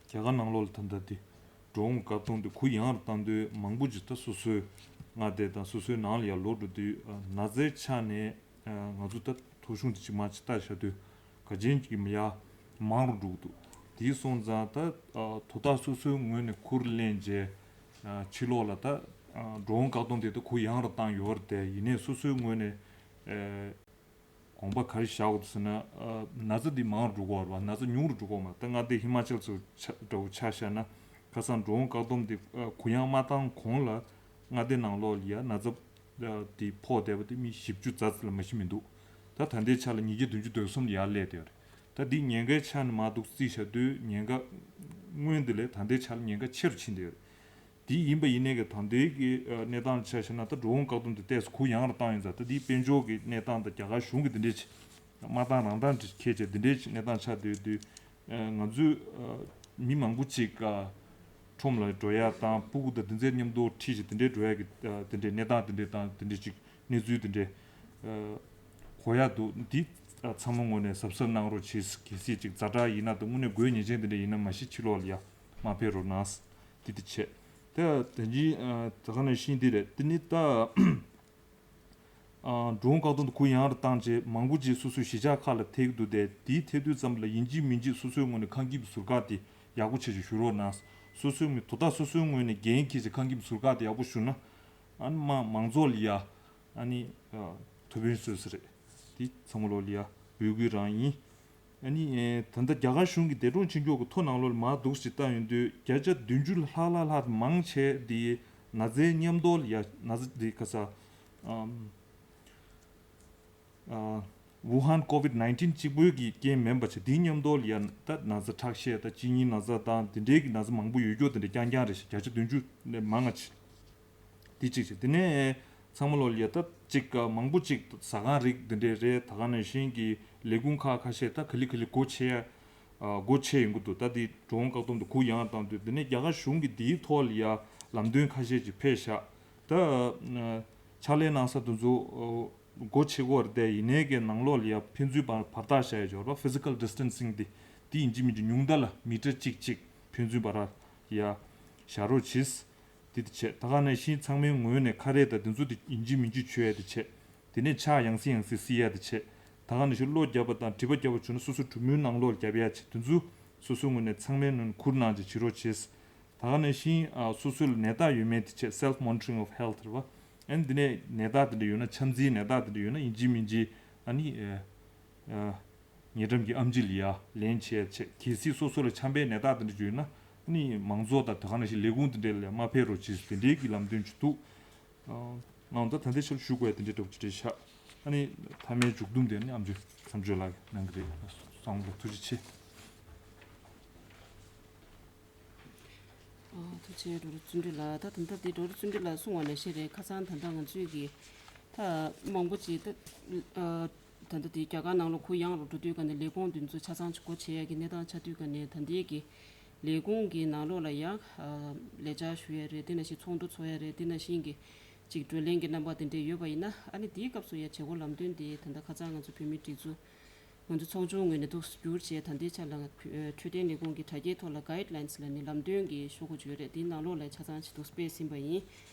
རྒྱ་གར་ནང་ལོགས་ལ་ད་ལྟ་དེ་འགྲོ་འོང་བཀག་སྡོམ་དེ་གུ་ཡངས་རུ་བཏང་དུས། མང་པོ་ཅིག་ད་སོ་སོའི་མངའ་སྡེ་དང་སོ་སོའི་ནང་ལ་ཡར་ལོག་འགྲོ་དུས། ཨ་ན་ཚའི་ཆ་ནས་ཨ་ང་ཚོ་ད་ཐོ་གཞུང་དེ་ཅིག་མར་ཅིག་ལྟ་བཞག་དུས། ག་ཅན་ཅིག་གི་མི་ཡར་མང་རུ་འགྲོ་གི་འདུག་དེ་སོང་ཙང་ད་ཨ་དོ་བདག་སོ་སོའི་ངོས་ནས་ཁུར་ལེན་བྱས། ཨ་ཕྱི་ལོགས་ལ་ད་ཨ་འགྲོ་འོང་བཀག་སྡོམ་དེ་ད་གུ་ཡངས་རུ་བཏང་ཡོད་རེད་དེ། ཡིན་ནའི་སོ་སོའི་ངོས་ནས་ཨ་དགོངས་པ་ག་རེ་བཞག་དགོས་འདུག་ཟེར་ན། ཨ་ན་ཚ་འདི་མང་རུ་འགྲོ་གི་ཡོད་རེད་པ། ན་ཚ་ཉུང་རུ་འགྲོ་གི་ཡོད་མ་རེད། ད་མངའ་སྡེ་ཧི་མ་ཅལ་ཚོ་ཆ་འདྲ་བོ་ཆ་བཞག་ན། ཁ་སང་འགྲོ་འོང་བཀག་སྡོམ་འདི་ཨ་གུ་ཡངས་མ་བཏང་གོང་ལ་མངའ་སྡེ་ནང་ལོགས་ལ་ཡ་ན་ཚ་ཨ་འདི་ཕོག་བསྡད་པ་དེ་མི་བཞི་བཅུ་ཙམ་ལས་མ་ཞིག་མི་འདུག་ད་ད་ལྟའི་ཆ་ལ་ཉིས་བརྒྱ་བདུན་ཅུ་དོན་གསུམ་ལ་ཡར་སླེབས་བསྡད་ཡོད་རེད། ད་འདི་ཉེན་ཁའི་ཆ་ནས་མར་འདུག་རྩིས་བཞག་དུས། ཉེན་ཁ་སྔོན་འདི་ལས་ད་ལྟའི་ཆ་ལ་ཉེན་ཁ་ཆེ་རུ་ཕྱིན་བསྡད་ཡོད་རེད། དེ་ཡིན་པ་ཡིན་ནའི་གི་ད་ལྟའི་གི་ཨ་གནས་སྟངས་ཆ་བཞག་ན། ད་འགྲོ་འོང་བཀག་སྡོམ་དེ་ཏོག་ཙམ་གུ་ཡངས་རུ་བཏང་ཡོད་ཙང་། ད་དེའི་དཔལ་འབྱོར་གྱི་གནས་སྟངས་དང་རྒྱ་གར་གཞུང་གི་འདི་འདྲའི་ཅིག་མ་བཏང་རང་བཏང་ཁྱེད་ཅག་འདི་འདྲའི་ཅིག་གནས་སྟངས་ཆགས་བསྡད་དུས། ཨ་ང་ཚོས་ཨ་མི་མང་པོ་ཅིག་ཨ་ཁྲོམ་ལ་འགྲོ་ཡ་དང་། སྤུ་གུ་དང་དེ་ཚོའི་མཉམ་དུ་ཁྲིད་བྱས་དེ་འདྲའི་འགྲོ་ཡ་གི་ཨ་དེ་འདྲའི་གནས་སྟངས་དེ་འདྲའི་དང་། དེ་འདྲའི་ཅིག་གནས་ཚུལ་དེ་འདྲའི་ཨ་གོ་ཡ་འདུག་འདི་ཨ་ཚང་མ་ངོས་ནས་གཟབ་གཟབ་གནང་རོགས་བྱེད། གལ་སྲིད་ཅིག་ཛ་དྲག་ཡིན་ན་དང་། དངོས་གནས་དགོས་ངེས་ཅན་དེ་འདྲ་ཡིན་ན་མ་གཞི་ཕྱི་ལོགས་ལ་ཡ་མ་ཕེབས་རོགས་གནང་། འདི་དེ་བྱས། དེ་དེ་བཞིན་ད་ག་ནང་བཞིན་འདི་རེད། དེ་ནི་ད་འགྲོ་འོང་བཀག་སྡོམ་དེ་གུ་ཡངས་རུ་བཏང་རྗེས་མང་པོ་ཅིག་སོ་སོའི་གཞིས་ཆགས་ཁག་ལ་ཐེབས་ཀྱི་འདུག་སྟེ། དེའི་ཐེབས་དུས་ཙམ་ལ་ཡིན་གཅིག་མིན་གཅིག་སོ་སོའི་ངོས་ནས་ཁང་ཁྱིམ་ཟུར་བཀག་དེ་ཡག་པོ་བྱས་བྱས་བཞུགས་རོགས་གནང་། སོ་སོའི་ངོས་དོ་བདག་སོ་སོའི་ངོས་ནས་འགན་འཁྱེར་བྱས་ཁང་ཁྱིམ་ཟུར་བཀག་དེ་ཡག་པོ་བཞུགས་ན། ཨ་ནི་མ་མང་ཚོགས་ལ་ཡ་ཨ་ནི་ཐུགས་ཕན་གསོས་ས་རེད། དེ་ཚང་མ་ལོ་ལ་ཡ་འབོད་སྐུལ་རང་ཡིན། ཨ་ནི་ད་ལྟ་རྒྱ་གར་གཞུང་གིས་འདས་གྲོངས་ཕྱིན་ཕྱོགས་ཀྱི་ཐོ་ནང་ལོགས་ལ་མར་འདུག་ཅིག་བལྟ་ཡོང་དུས་བརྒྱ་ཆ་བདུན་ཅུ་ལྷག་ལྷག་ལྷག་མང་ཆེ་དེ་ན་ཚའི་མཉམ་དུ་ལ་ཡ་ན་ཚ་དེ་ག་ས་ཨམ། ཝུ་ཧན་ཀོ་ཝིད་ནའིན་ཊིན་གཅིག་པོའི་གི་རྐྱེན་མིན་པ་བྱས། དེའི་མཉམ་དུ་ལ་ཡ་ད་ན་ཚ་ཁྲག་ཤེད་དང་གཅིན་སྙི་ན་ཚ་དང་དེ་འདྲའི་གི་ན་ཚ་མང་པོ་ཡོད་རྒྱུ་དེ་འདྲ་རྐྱང་རྐྱང་རེད་ཤག་བརྒྱ་ཆ་བདུན་ཅུ་ནས་མང་ང་ཆེ། དེ་གཅིག་བྱས། དེ་ནས་ཚང་མ་ལོ་ལ་ཡ་ད་གཅིག་མང་པོ་གཅིག་ཟ་ཁང་རིགས་དེ་འདྲའི་རེད། ད་ག་ནང་བཞིན་གི་ལས་ཁུངས་ཁག་ཁ་ཤས་ད་ག་ལེ་ག་ལེ་སྒོ་ཕྱེ་ཡ་སྒོ་ཕྱེ་ཡོང་གི་འདུག་ད་དེ་འགྲོ་འོང་བཀག་སྡོམ་དེ་གུ་ཡངས་བཏང་དུས། དེ་ནས་རྒྱ་གར་གཞུང་གིས་དེའི་ཐོག་ལ་ཡ་ལམ་སྟོན་ཁ་ཤས་ཅིག་ཕེབས་ཤག་ད་ཕྱག་ལས་གནང་ས་དེ་ཚོ་སྒོ་ཕྱེ་གི་ཡོད་རེད་དེ། ཡིན་ནའི་གི་ནང་ལོགས་ལ་ཡ་ཕན་ཚུན་བར་བར་ཐག་བཞག་ཡ་ཅིག་ཡོད་རེད་པ། ཕི་ཛི་ཀལ་ཌི་སི་ཊན་སིང་དེ་དེ་ཡིན་གཅིག་མིན་གཅིག་ཉུང་མཐའ་ལ་མི་ཊར་གཅིག་གཅིག་ཕན་ཚུན་བར་ཡ་བཞག་རོགས་གྱིས། དེ་དེ་བྱས། ད་ག་ནང་བཞིན་ཚང་མའི་ངོས་ནས་ཁ་རས་དང་དེ་ཚོ་དེ་ཡིན་གཅིག་མིན་གཅིག་གྱོན་ཡ་དེ་བྱས། དེ་ནས་ཕྱག་ཡང་སེ་ཡང་སེ་བསིལ་ཡ་དེ་བྱས། ད་ག་ནང་བཞིན་གློ་བརྒྱབ་པ་དང་མགྲིན་པ་བརྒྱབ་པ་བྱུང་ན་སོ་སོ་གྲུ་མོའི་ནང་ལོགས་ལ་བརྒྱབ་ཡ་བྱས། དེ་ཚོ་སོ་སོའི་ངོས་ནས་ཚང་མའི་ནང་ཁུར་གནང་བྱས་བྱེད་རོགས་བྱེད། ད་ག་ནང་བཞིན་ཨ་སོ་སོ་ལ་ནད་རྟགས་ཡོད་མེད་དེ་བྱས། Self monitoring of health རེད་པ། ཨ་ནི་དེ་ནས་ནད་རྟགས་དེ་འདྲ་ཡོད་ན། ཆམ་ཚིག་ནད་རྟགས་དེ་འདྲ་ཡོད་ན་ཡིན་གཅིག་མིན་གཅིག་ཨ་ནི་ཨ་ཉེ་འགྲམ་གྱི་ཨེམ་ཆི་ལ་ཡ་ལན་བྱས་བྱས། གལ་སྲིད་སོ་སོ་ལ་ཆམ་པའི་ནད་རྟགས་དེ་འདྲ་ཡོད་ན་ཨ་ནི་མང་ཚོགས་དང་དེ་ག་ནང་བཞིན་ལས་ཁུངས་དེ་འདྲ་ལ་ཡ་མ་ཕེབས་རོགས་བྱེད་ཟེར་དེ་འདྲའི་གི་ལམ་སྟོན་ཅིག་འདུག་ཨང་། ད་ད་ལྟའི་ཆར་ཞུ་དགོས་ཡ་དེ་འདྲའི་འདྲ་པོ་ཅིག་རེད་ཤག་ཨ་ནི་མཐའ་མའི་མཇུག་བསྡོམས་དེ་ནི་ཨ་མཆོག་མཚམས་གཅོད་ལགས་གནང་གི་རེད། བསམ་བློ་ཐུགས་རྗེ་ཆེ། ཨ་ཐུགས་རྗེ་ཆེ། ཌོག་ཊར་བརྩོན་འགྲུས་ལགས། ད་ད་ལྟ་དེ་ཌོག་ཊར་བརྩོན་འགྲུས་ལགས་གསུངས་པ་ནང་བཞིན་རེད། ཁ་སང་ད་ལྟ་ང་ཚོས་ཀྱི་ད་མང་པོ་ཅིག་ད་ཨ་ད་ལྟ་དེ་རྒྱ་གར་ནང་ལོགས་གུ་ཡངས་རུ་འགྲོ་དུས་ཀ་ནས་ལས་ཁུངས་དེ་ཚོ་ཆ་ཚང་ཅིག་སྒོ་ཕྱེ་ཡ་གི་གནས་སྟངས་ཆགས་དུས་ཀ་ནས། ད་ལྟའི་གི་ལས་ཁུངས་ཀྱི་ནང་ལོགས་ལ་ཡང་ཨ་ལས་བཅར་ཞུ་ཡ་རེད། དེ་ནང་བཞིན་ཚོགས་འདུ་ཚོགས་ཡ་རེད། དེ་ནང་བཞིན་གྱི་ཅིག་བགྲོ་གླེང་གི་རྣམ་པ་དེ་འདྲས་ཡོད་པ་ཡིན་ན། ཨ་ནི་དེའི་སྐབས་སུ་ཡ་བྱེད་སྒོ་ལམ་སྟོན་དེ་ད་ལྟ་ཁ་སང་ང་ཚོ་བོད་མིའི་སྒྲིག་འཛུགས་ང་ཚོ་ཚོགས་ཆུང་ངོས་ནས་འདུག་བསྒྱུར་བྱས། ད་ལྟའི་ཆ་ལ་འཕྲོད་བསྟེན་ལས་ཁུངས་ཀྱི་དྲ་རྒྱའི་ཐོག་ལ་guidelines ལབ་ནས་ལམ་སྟོན་གྱི་ཤོག་གུ་ཅིག་ཡོད་རེད། དེའི་ནང་ལོགས་ལ་ཆ་ཚང་ཅིག་འདུག་སྤེལ་ཟིན་པ་ཡིན།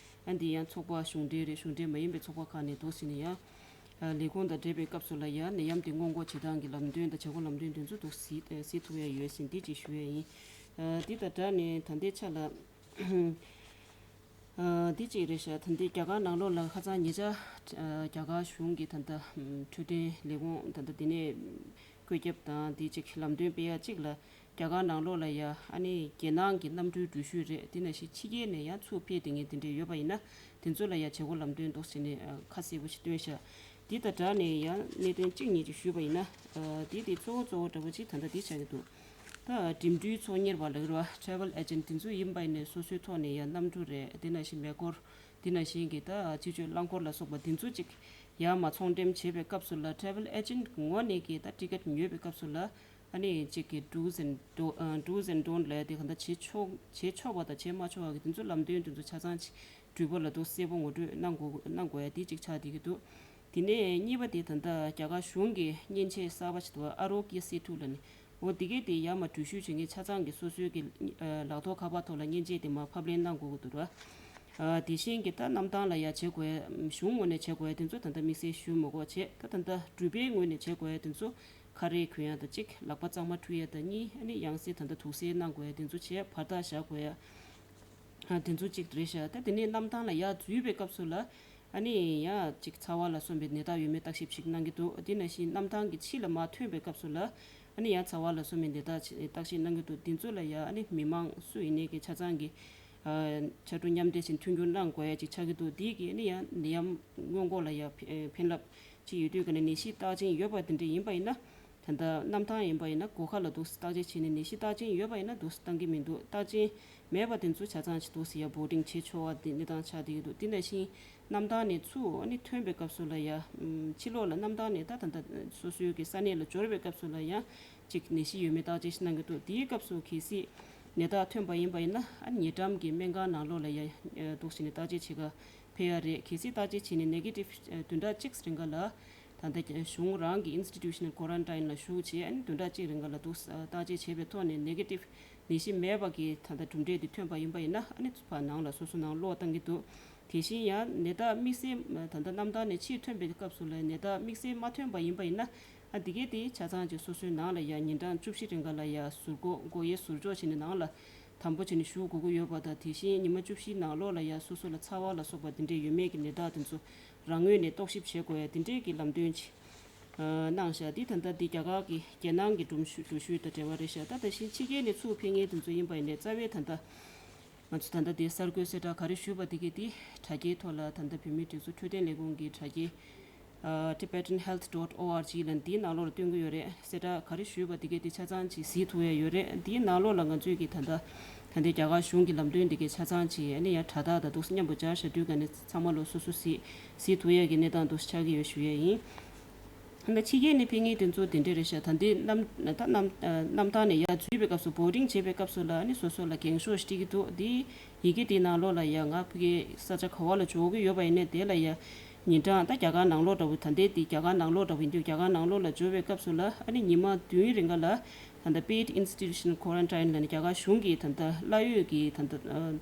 ཨ་འདི་ཡང་ཚོགས་པ་གཞུང་འབྲེལ་རེད། གཞུང་འབྲེལ་མ་ཡིན་པའི་ཚོགས་པ་ཁག་ནས་འདུག་ཟིན་ནས་ཡང་ལས་ཁུངས་དང་འབྲེལ་བའི་སྐབས་སུ་ལ་ཡང་ནད་ཡམས་དེ་སྔོན་འགོག་བྱེད་སྟངས་ཀྱི་ལམ་སྟོན་དང་བྱེད་སྒོ་ལམ་སྟོན་དེ་ཚོ་འདུག་སེ་སེ་ཐུབ་ཡ་ཡོད་ཟིན། འདི་ཅིག་ཞུ་ཡ་ཡིན། ཨ་འདི་དང་སྦྲགས་ནས་ད་ལྟའི་ཆ་ལ། ཨ་འདི་གཅིག་རེད་ཤག་ད་ལྟའི་རྒྱ་གར་ནང་ལོགས་ལ་ཁ་སང་ཉེ་ཆར་ཨ་རྒྱ་གར་གཞུང་གིས་ད་ལྟ་འཕྲོད་བསྟེན་ལས་ཁུངས་ད་ལྟ་འདི་ནས་བཀོད་ཁྱབ་དང་འདི་གཅིག་ལམ་སྟོན་སྤེལ་ཡ་གཅིག་ལ། རྒྱ་གར་ནང་ལོགས་ལ་ཡ་ཨ་ནི་རྒྱལ་ནང་གི་གནམ་གྲུའི་འགྲུལ་བཞུད་རེད། དེ་ནང་བཞིན་ཕྱི་རྒྱལ་ནས་ཡ་ཚུར་ཕེབས་བསྡད་མཁན་དེ་འདྲས་ཡོད་པ་ཡིན་ན། དེ་ཚོ་ལ་ཡ་བྱེད་སྒོ་ལམ་སྟོན་འདུག་ཟེར་ནས་ཨ་ཁ་གསལ་པོ་ཞིག་བཏོན་ཤག་འདི་དང་སྦྲགས་ནས་ཡང་གནད་དོན་གཅིག་གཉིས་ཅིག་ཞུས་པ་ཡིན་ན། ཨ་འདི་དེ་གཙོ་བོ་གཙོ་བོ་འདྲ་པོ་ཅིག་ད་ལྟ་འདི་ཆགས་ཀྱི་འདུག་ད་འགྲིམ་འགྲུལ་ཚོང་གཉེར་བ་ལབ་ཀྱི་རེད་པ། Travel agent དེ་ཚོ་ཡིན་པ་ཡིན་ནའི་སོ་སོའི་ཐོག་ནས་ཡང་གནམ་གྲུ་རེད། དེ་ནང་བཞིན་མེ་འཁོར། དེ་ནང་བཞིན་གྱི་ད་སྤྱི་སྤྱོད་རླངས་འཁོར་ལ་སོགས་པ་དེ་ཚོ་ཅིག་ཡར་མར་ཚོང་འགྲེམས་བྱེད་པའི་སྐབས་སུ་ལ། Travel agent གི་ངོས་ནས་ཀྱི་ད་ཊི་ཀེ་ཊི་ཉོས་པའི་སྐབས་སུ་ལ། ཨ་ནི་གཅིག་གི་do's and do- ཨ་do's and don't ལབ་ཡ་དེ་ག་འདྲ་བྱེད་ཆོག་བྱེད་ཆོག་པ་དང་བྱེད་མ་ཆོག་པ་གི་དེ་ཚོ་ལམ་སྟོན་དེ་ཚོ་ཆ་ཚང་ཅིག་འགྲུལ་པ་ལ་འདུག་གསལ་པོ་ངོ་སྤྲོད་གནང་དགོས་གནང་དགོས་ཡ་དེ་ཅིག་ཆགས་བསྡད་ཀྱི་འདུག་དེ་ནས་གཉིས་པ་དེ་ད་ལྟ་རྒྱ་གར་གཞུང་གི་མཉེན་ཆས་གསར་པ་ཞིག་འདུག Aarogya Setu ལབ་ནས། འོ་དེ་གས་དེ་ཡར་མར་འགྲུལ་བཞུད་བྱེད་མཁན་ཆ་ཚང་གི་སོ་སོའི་གི་ཨ་ལག་ཐོག་ཁ་པར་ཐོག་ལ་མཉེན་ཆས་དེ་མར་ཕབ་ལེན་གནང་དགོས་ཀྱི་འདུག་ར། ཨ་དེ་བཞིན་གྱི་ད་གནམ་ཐང་ལ་ཡ་བྱེད་དགོས་ཡ་གཞུང་ངོས་ནས་བྱེད་དགོས་ཡ་དེ་ཚོ་ད་ལྟ་དམིགས་བསལ་ཞུ་མི་དགོས་བྱས། ད་ད་ལྟ་འགྲུལ་པའི་ངོས་ནས་བྱེད་དགོས་ཡ་དེ་ཚོ་ཁ་རས་གོན་ཡ་དང་གཅིག་ལག་པ་གཙང་མ་འཁྲུ་ཡ་དང་གཉིས། ཨ་ནི་ཡང་སེ་ད་ལྟ་དུག་སེལ་གནང་དགོས་ཡ་དེ་ཚོ་བྱས། བར་ཐག་བཞག་དགོས་ཡ་ཨ་དེ་ཚོ་གཅིག་རེད་ཤག་ད་དེ་ནས་གནམ་ཐང་ལ་ཡར་འཛུལ་བའི་སྐབས་སུ་ལ་ཨ་ནི་ཡང་གཅིག་ཚ་བ་ལ་སོགས་པའི་ནད་རྟགས་ཡོད་མེད་བརྟག་ཞིབ་ཞིག་གནང་གི་འདུག་དེ་ནང་བཞིན་གནམ་ཐང་གི་ཕྱི་ལ་མར་ཐོན་པའི་སྐབས་སུ་ལ་ཨ་ནི་ཡང་ཚ་བ་ལ་སོགས་པའི་ནད་རྟགས་བརྟག་ཞིབ་གནང་གི་འདུག་དེ་ཚོ་ལ་ཡ་ཨ་ནི་མི་མང་སུ་ཡིན་ནའི་གི་ཆ་ཚང་གི་ཕྱར་གྲུ་མཉམ་འབྲེལ་བྱས་མཐུན་འགྱུར་གནང་དགོས་ཡ་ཅིག་ཆགས་ཀྱི་འདུག་དེ་གི་ཨ་ནི་ཡང་ནད་ཡམས་སྔོན་འགོག་ལ་ཡ་ཕན་རླབས་ཅིག་ཡོད་དུས་ཀ་ནས་ནད་གཞི་རྟགས་ཅན་ཡོད་པ་དེ་འདྲ་ཡིན་པ་ཡིན་ན། ད་ལྟ་གནམ་ཐང་ཡིན་པ་ཡིན་ན་སྒོ་ཁ་ལ་འདུག་སེ་བརྟག་དཔྱད་བྱས་ནས་ནད་གཞི་རྟགས་ཅན་ཡོད་པ་ཡིན་ན་འདུག་སེ་བཏང་གི་མི་འདུག་རྟགས་ཅན་མེད་པ་དེ་ཚོ་ཆ་ཚང་ཅིག་འདུག་སེ་ཡ་བོ་ཌིང་བྱེད་ཆོག་པ་དེ་གནས་སྟངས་ཆགས་བསྡད་ཀྱི་འདུག་དེ་ནང་བཞིན་གནམ་ཐང་ནས་ཚུར་ཨ་ནི་ཐོན་པའི་སྐབས་སུ་ལ་ཡ་ཕྱི་ལོགས་ལ་གནམ་ཐང་ནས་ད་ད་ལྟ་སོ་སོའི་གི་ས་གནས་ལ་འབྱོར་བའི་སྐབས་སུ་ལ་ཡ་ཅིག་ནད་གཞི་ཡོད་མེད་བརྟག་དཔྱད་ཞིག་གནང་གི་འདུག་དེའི་སྐབས་སུ་གལ་སྲིད་ནད་རྟགས་ཐོན་པ་ཡིན་པ་ཡིན་ན་ཨ་ནི་ཉེ་འགྲམ་གྱི་སྨན་ཁང་ནང་ལོགས་ལ་ཡ་འདུག་སེ་ནས་བརྟག་དཔྱད་བྱེད་ག་ཕེབས་ཡ་རེད། གལ་སྲིད་བརྟག་དཔྱད་བྱས་ནས་ནེ་གེ་ཊིབ་བདུན་ཕྲག་གཅིག་རིང་ག་ལ་ད་ལྟ་གཞུང་རང་གི་ཨིན་སི་ཊི་ཊུ་ཤ་ནལ་ཀོ་རན་ཊིན་ལ་བཞུགས་བྱས་ཨ་ནི་བདུན་ཕྲག་གཅིག་རིང་ག་ལ་འདུག་སེ་བརྟག་དཔྱད་བྱས་པའི་ཐོག་ནས་ནེ་གེ་ཊིབ་ ནད་གཞི་མེད་པ་གི་ད་ལྟ་གྲུབ་འབྲས་དེ་ཐོན་པ་ཡིན་པ་ཡིན་ན། ཨ་ནི་ཕར་ནང་ལ་སོ་སོ་ནང་སློག་བཏང་གི་འདུག་དེ་བཞིན་ཡང་ནད་རྟགས་དམིགས་བསལ་ད་ལྟ་གནམ་ཐང་ནས་ཕྱིར་ཐོན་པའི་སྐབས་སུ་ལ་ནད་རྟགས་དམིགས་བསལ་མ་ཐོན་པ་ཡིན་པ་ཡིན་ན། ཨ་འདི་གའི་དེ་ཆ་ཚང་ཅིག་སོ་སོའི་ནང་ལ་ཡང་ཉིན་གྲངས་བཅུ་བཞི་རིང་ག་ལ་ཡང་ཟུར་འགོག་འགོག་ཡའི་ཟུར་འཇོག་བྱས་ནས་ནང་ལ་དམ་པོ་བྱས་ནས་བཞུགས་དགོས་ཀྱི་ཡོད་པ་དང་། དེ་བཞིན་ཉི་མ་བཅུ་བཞི་ནང་ལོགས་ལ་ཡང་སོ་སོ་ལ་ཚ་བ་ལ་སོགས་པ་འདི་འདྲས་ཡོད་མེད་ཀྱི་ནད་རྟགས་དེ་ཚོ་རང་ངོས་ནས་རྟོག་ཞིབ་བྱེད་དགོས་ཡ་འདི་འདྲས་ཀྱི་ལམ་སྟོན་ཅིག་གནང་བཞག་འདི་ད་ལྟ་འདི་རྒྱ་གར་གྱི་རྒྱལ་ནང་གི་སྒྲོམ་གཞི་འགྲུལ་བཞུད་དང་འབྲེལ་བ་རེད་ཤག་ད་ད་བཞིན་ཕྱི་རྒྱལ་ནས་ཚུར་ཕེབས་མཁན་དེ་ཚོ་ཡིན་པ་ཡིན་ནའི་རྩ་བའི་ད་ལྟ་ང་ཚོ་ད་ལྟ་འདི་གསར་འགོད་གསལ་བསྒྲགས་ག་རེ་ཞུས་པ་དེ་གའི་དེ་དྲ་རྒྱའི་ཐོག་ལ་ད་ལྟ་བོད་མིའི་སྒྲིག་འཛུགས་འཕྲོད་བསྟེན་ལས་ཁུངས་ཀྱི་དྲ་རྒྱའི་ཨ་tibetan health dot org ལ་འདིའི་ནང་ལོགས་ལ་སྟོན་གྱི་ཡོད་རེད། གསལ་བསྒྲགས་ག་རེ་ཞུས་པ་དེ་གའི་དེ་ཆ་ཚང་ཅིག་གཟིགས་ཐུབ་ཡ་ཡོད་རེད། འདིའི་ནང་ལོགས་ལ་ང་ཚོས་ཀྱི་ད་ལྟ་ད་ལྟའི་རྒྱ་གར་གཞུང་གི་ལམ་སྟོན་དེ་གའི་ཆ་ཚང་ཅིག་ཨ་ནི་ཡང་དྲ་ཐག་དང་འདུག་སེ་མཉམ་དུ་སྦྱར་བཞག་དུས་ག་ནས་ཚང་མ་ལོ་སོ་སོ་གཟིགས་གཟིགས་ཐུབ་ཡ་གི་གནས་སྟངས་འདུག་སེ་ཆགས་ཀྱི་ཡོད་ཞུ་ཡ་ཡིན། ད་ཕྱི་རྒྱལ་ནས་ཕེབས་མཁན་དེ་ཚོ་དེ་འདྲས་རེད་ཤག་ད་འདི་གནམ་ད་གནམ་གནམ་ཐང་ནས་ཡར་འཛུལ་བའི་སྐབས་སུ་boarding བྱེད་པའི་སྐབས་སུ་ལ་ཨ་ནི་སོ་སོ་ལ་འགེངས་ཤོག་ཞིག་སྤྲད་ཀྱི་འདུག་འདི་ཡི་གེ་དེའི་ནང་ལོགས་ལ་ཡ་ང་ཕ་གིའི་ས་ཆ་ག་བ་ལ་འབྱོར་གྱི་ཡོད་པ་ཡིན་ནའི་དེ་ལ་ཡ་ཉིན་གྲངས་ད་རྒྱ་གར་ནང་ལོགས་འདྲ་བོ་ད་ལྟའི་དེ་རྒྱ་གར་ནང་ལོགས་འདྲ་བོ་ཡིན་དུས་རྒྱ་གར་ནང་ལོགས་ལ་འབྱོར་བའི་སྐབས་སུ་ལ་ཨ་ནི་ཉི་མ་བདུན་རིང་ག་ལ་ད་ལྟ་paid institutional quarantine ལ་ནི་རྒྱ་གར་གཞུང་གིས་ད་ལྟ་གླ་ཡོད་ཀྱི་ད་ལྟ་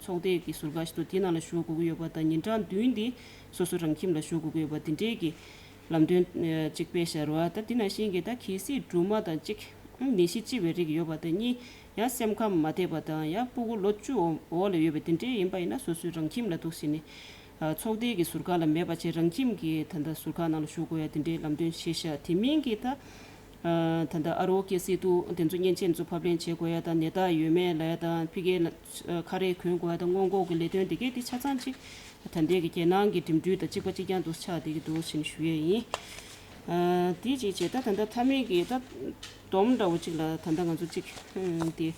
ཚོགས་སྡེ་གི་ཟུར་བཀག་ཞིག་ཏུ་དེའི་ནང་ལ་བཞུགས་དགོས་ཀྱི་ཡོད་པ་དང་ཉིན་གྲངས་བདུན་འདི་སོ་སོ་རང་ཁྱིམ་ལ་བཞུགས་དགོས་ཀྱི་ཡོད་པ་དེ་འདྲའི་གི་ལམ་སྟོན་ཨ་གཅིག་སྤེལ་བཞག་རེད་བ། ད་དེ་ནང་བཞིན་གྱི་ད་གལ་སྲིད་སྦྲུམ་མ་དང་གཅིག་ནད་གཞི་ལྕི་བའི་རིགས་ཡོད་པ་དང་གཉིས་ཡང་སེམས་ཁམས་མ་བདེ་བ་དང་ཡང་སྤུ་གུ་ལོ་བཅུ་འོག་ལ་ཡོད་པ་དེ་འདྲའི་ཡིན་པ་ཡིན་ན་སོ་སོའི་རང་ཁྱིམ་ལ་འདུག་སེ་ནི་ཨ་ཚོགས་སྡེ་གི་ཟུར་བཀག་ལ་མེད་པ་བྱས་རང་ཁྱིམ་གྱི་ད་ལྟ་ཟུར་བཀག་ནང་ལ་བཞུགས་དགོས་ཡ་དེ་འདྲའི་ལམ་སྟོན་བྱས་ཤག་དེ་མིན་གྱི་ད་ཨ་ད་ལྟ་ཨ་རོ་ཀེ་སེ་ཏུ་དེ་ཚོ་མཉེན་ཆས་ཚོ་ཕབ་ལེན་བྱེད་དགོས་ཡ་དང་ནད་རྟགས་ཡོད་མེད་ལབ་ཡ་དང་ཕ་གིའི་ལ་ཁ་རས་གོན་དགོས་ཡ་དང་སྔོན་འགོག་གི་ལས་དོན་དེ་གས་དེ་ཆ་ཚང་ཅིག་ད་ལྟའི་གི་རྒྱལ་ནང་གི་འགྲིམ་འགྲུལ་དང་གཅིག་པ་གཅིག་རྐྱང་དུ་ཆགས་བསྡད་ཀྱི་འདུག་ཟེར་ནས་ཞུ་ཡས་ཡིན། ཨ་དེ་གཅིག་བྱས་ད་ད་ལྟ་མཐའ་མའི་གི་ད་སྡོམ་འདྲ་བོ་གཅིག་ལ་ད་ལྟ་ང་ཚོ་གཅིག་ཨ་དེ་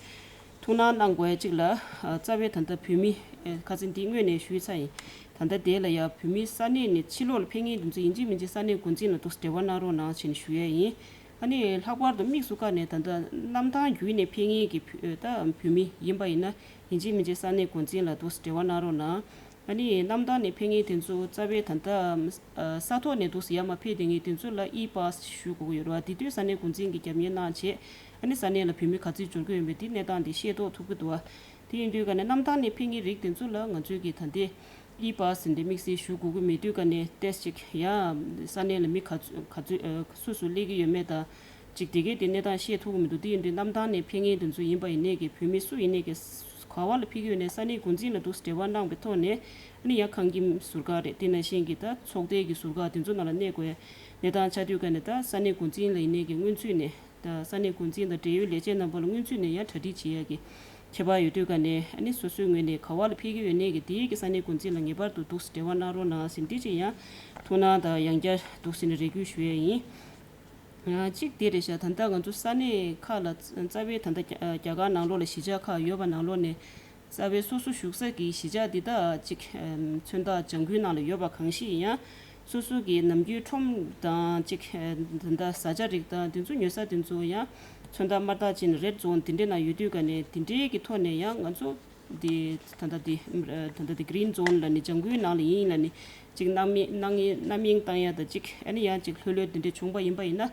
ཐུགས་སྣང་གནང་དགོས་ཡ་གཅིག་ལ་ཨ་རྩ་བའི་ད་ལྟ་བོད་མི་ཨ་ཁ་སང་འདི་སྔོན་ནས་ཞུས་ཚར་ཡིན། ད་ལྟ་དེ་ལ་ཡ་བོད་མི་ས་གནས་ནས་ཕྱི་ལོགས་ལ་ཕེབས་མཁན་དེ་ཚོ་ཡིན་གཅིག་མིན་གཅིག་ས་གནས་འགོ་འཛིན་ལ་འདུག་འབྲེལ་བ་གནང་རོགས་གནང་ཟེར་ནས་ཞུ་ཡས་ཡིན། ཨ་ནི་ལྷག་པར་དུ་དམིགས་སུ་བཀར་ནས་ད་ལྟ་གནམ་ཐང་བརྒྱུད་ནས་ཕེབས་མཁན་གྱི་བོད་ད་བོད་མི་ཡིན་པ་ཡིན་ན་ཡིན་གཅིག་མིན་གཅིག་ས་གནས་འགོ་འཛིན་ལ་འདུག་འབྲེལ་བ་གནང་རོགས་གནང་། ཨ་ནི་གནམ་ཐང་ནས་ཕེབས་མཁན་དེ་ཚོ་རྩ་བའི་ད་ལྟ་ས་ཐོག་ནས་འདུག་ཡར་མར་ཕེབས་བསྡད་མཁན་དེ་ཚོ་ལ་ཨི་པཱ་སི་ཞུ་དགོས་ཀྱི་ཡོད་རེད་བ། དེ་དུས་ས་གནས་འགོ་འཛིན་གྱིས་རྒྱབ་གཉེར་གནང་བྱས་ཨ་ནི་ས་གནས་ལ་བོད་མི་ག་ཚོད་འབྱོར་གྱི་ཡོད་མེད་དེ་གནས་སྟངས་དེ་ཤེས་རྟོགས་ཐུབ་ཀྱི་འདུག་བ། དེ་ཡིན་དུས་ག་ནས་གནམ་ཐང་ནས་ཕེབས་མཁན་རིགས་དེ་ཚོ་ལ་ང་ཚོས་ཀྱིས་ད་ལྟའི་ཨི་པཱ་སི་འདི་དམིགས་བསལ་ཞུ་དགོས་ཀྱི་མེད་དུས་ག་ནས་ཏོག་ཙམ་ཅིག་ཡང་ས་གནས་ལ་མི་ག་ཚོད་ག་ཚོད་སུ་སུ་སླེབས་ཀྱི་ཡོད་མེད་དང་། གཅིག་དེ་གའི་དེ་གནས་སྟངས་ཤེས་ཐུབ་ཀྱི་མི་འདུག་དེ་ཡིན་དུས་གནམ་ཐང་ནས་ཕེབས་མཁན་དེ་ཚོ་ཡིན་པ་ཡིན་ནའི་གི་བོད་མི་སུ་ཡིན་ནའི་གི་ག་བ་ལ་ཕེབས་ཀྱི་ཡོད་ནའི་ས་གནས་འགོ་འཛིན་ལ་འདུག་འབྲེལ་བ་གནང་བའི་ཐོག་ནས་ཨ་ནི་ཡང་ཁང་ཁྱིམ་ཟུར་བཀག་རེད། དེ་ནང་བཞིན་གྱི་ད་ཚོགས་སྡེ་གི་ཟུར་བཀག་དེ་ཚོ་ནང་ལ་གནས་དགོས་ཡ་གནས་སྟངས་ཆགས་དུས་ག་ནས་ད་ས་གནས་འགོ་འཛིན་ལ་ཡིན་ནའི་གི་སྔོན་ཚུད་ནས་ད་ས་གནས་འགོ་འཛིན་དང་འབྲེལ་ཡོད་ལས་བྱེད་རྣམ་པ་ལ་སྔོན་ཚུད་ནས་ཡང་གྲ་སྒྲིག་བྱེད་ཡ་གི་ཁྱད་པར་ཡོད་དུས་ག་ནས་ཨ་ནི་སོ་སོའི་ངོས་ནས་ག་བ་ལ་ཕེབས་ཀྱི་ཡོད་ནའི་གི་དེའི་གི་ས་གནས་འགོ་འཛིན་ལ་ངེས་པར་དུ་འདུག་འབྲེལ་བ་གནང་རོགས་གནང་ཟེར་འདི་ཅིག་ཡང་ཐུགས་སྣང་དང་ཡང་བསྐྱར་འདུག་ཟེར་ནས་རེ་སྐུལ་ཞུ་ཡ་ཡིན། གཅིག་དེ་རེད་ཤག་ད་ལྟ་ང་ཚོ་ས་གནས་ཁག་ལ་རྩ་བའི་ད་ལྟ་རྒྱ་རྒྱ་གར་ནང་ལོགས་ལ་གཞིས་ཆགས་ཁག་ཡོད་པ་ནང་ལོགས་ནས་རྩ་བའི་སོ་སོ་བཞུགས་ས་གི་གཞིས་ཆགས་འདི་དག་གཅིག་མཚོན་རྟགས་ལྗང་ཁུའི་ནང་ལ་ཡོད་པ་གང་ཞིག་ཡིན་ཡང་སོ་སོ་གི་ནམ་རྒྱུན་ཁྲོམ་དང་གཅིག་ད་ལྟ་བཟའ་བཅའ་རིགས་དང་དེ་ཚོ་ཉོ་ས་དེ་ཚོ་ཡང་མཚོན་རྟགས་དམར་རྟགས་ཅན་རེད་ཛོན་དེ་འདྲའི་ནང་ཡོད་དུས་ག་ནས་དེ་འདྲའི་གི་ཐོག་ནས་ཡང་ང་ཚོ། འདི་ད་ལྟ་འདི་ད་ལྟ་འདི་གི་རིན་ཛོན་ལ་ནི་ལྗང་ཁུའི་ནང་ལ་ཡིན་ལ་ནི་གཅིག་སྣང་མེད་སྣང་ངེ་རྣམ་གཡེང་བཏང་ཡ་དང་གཅིག་ཨ་ནི་ཡང་གཅིག་ལྷོད་ལྷོད་འདི་འདྲ་བྱུང་པ་ཡིན་པ་ཡིན་ན་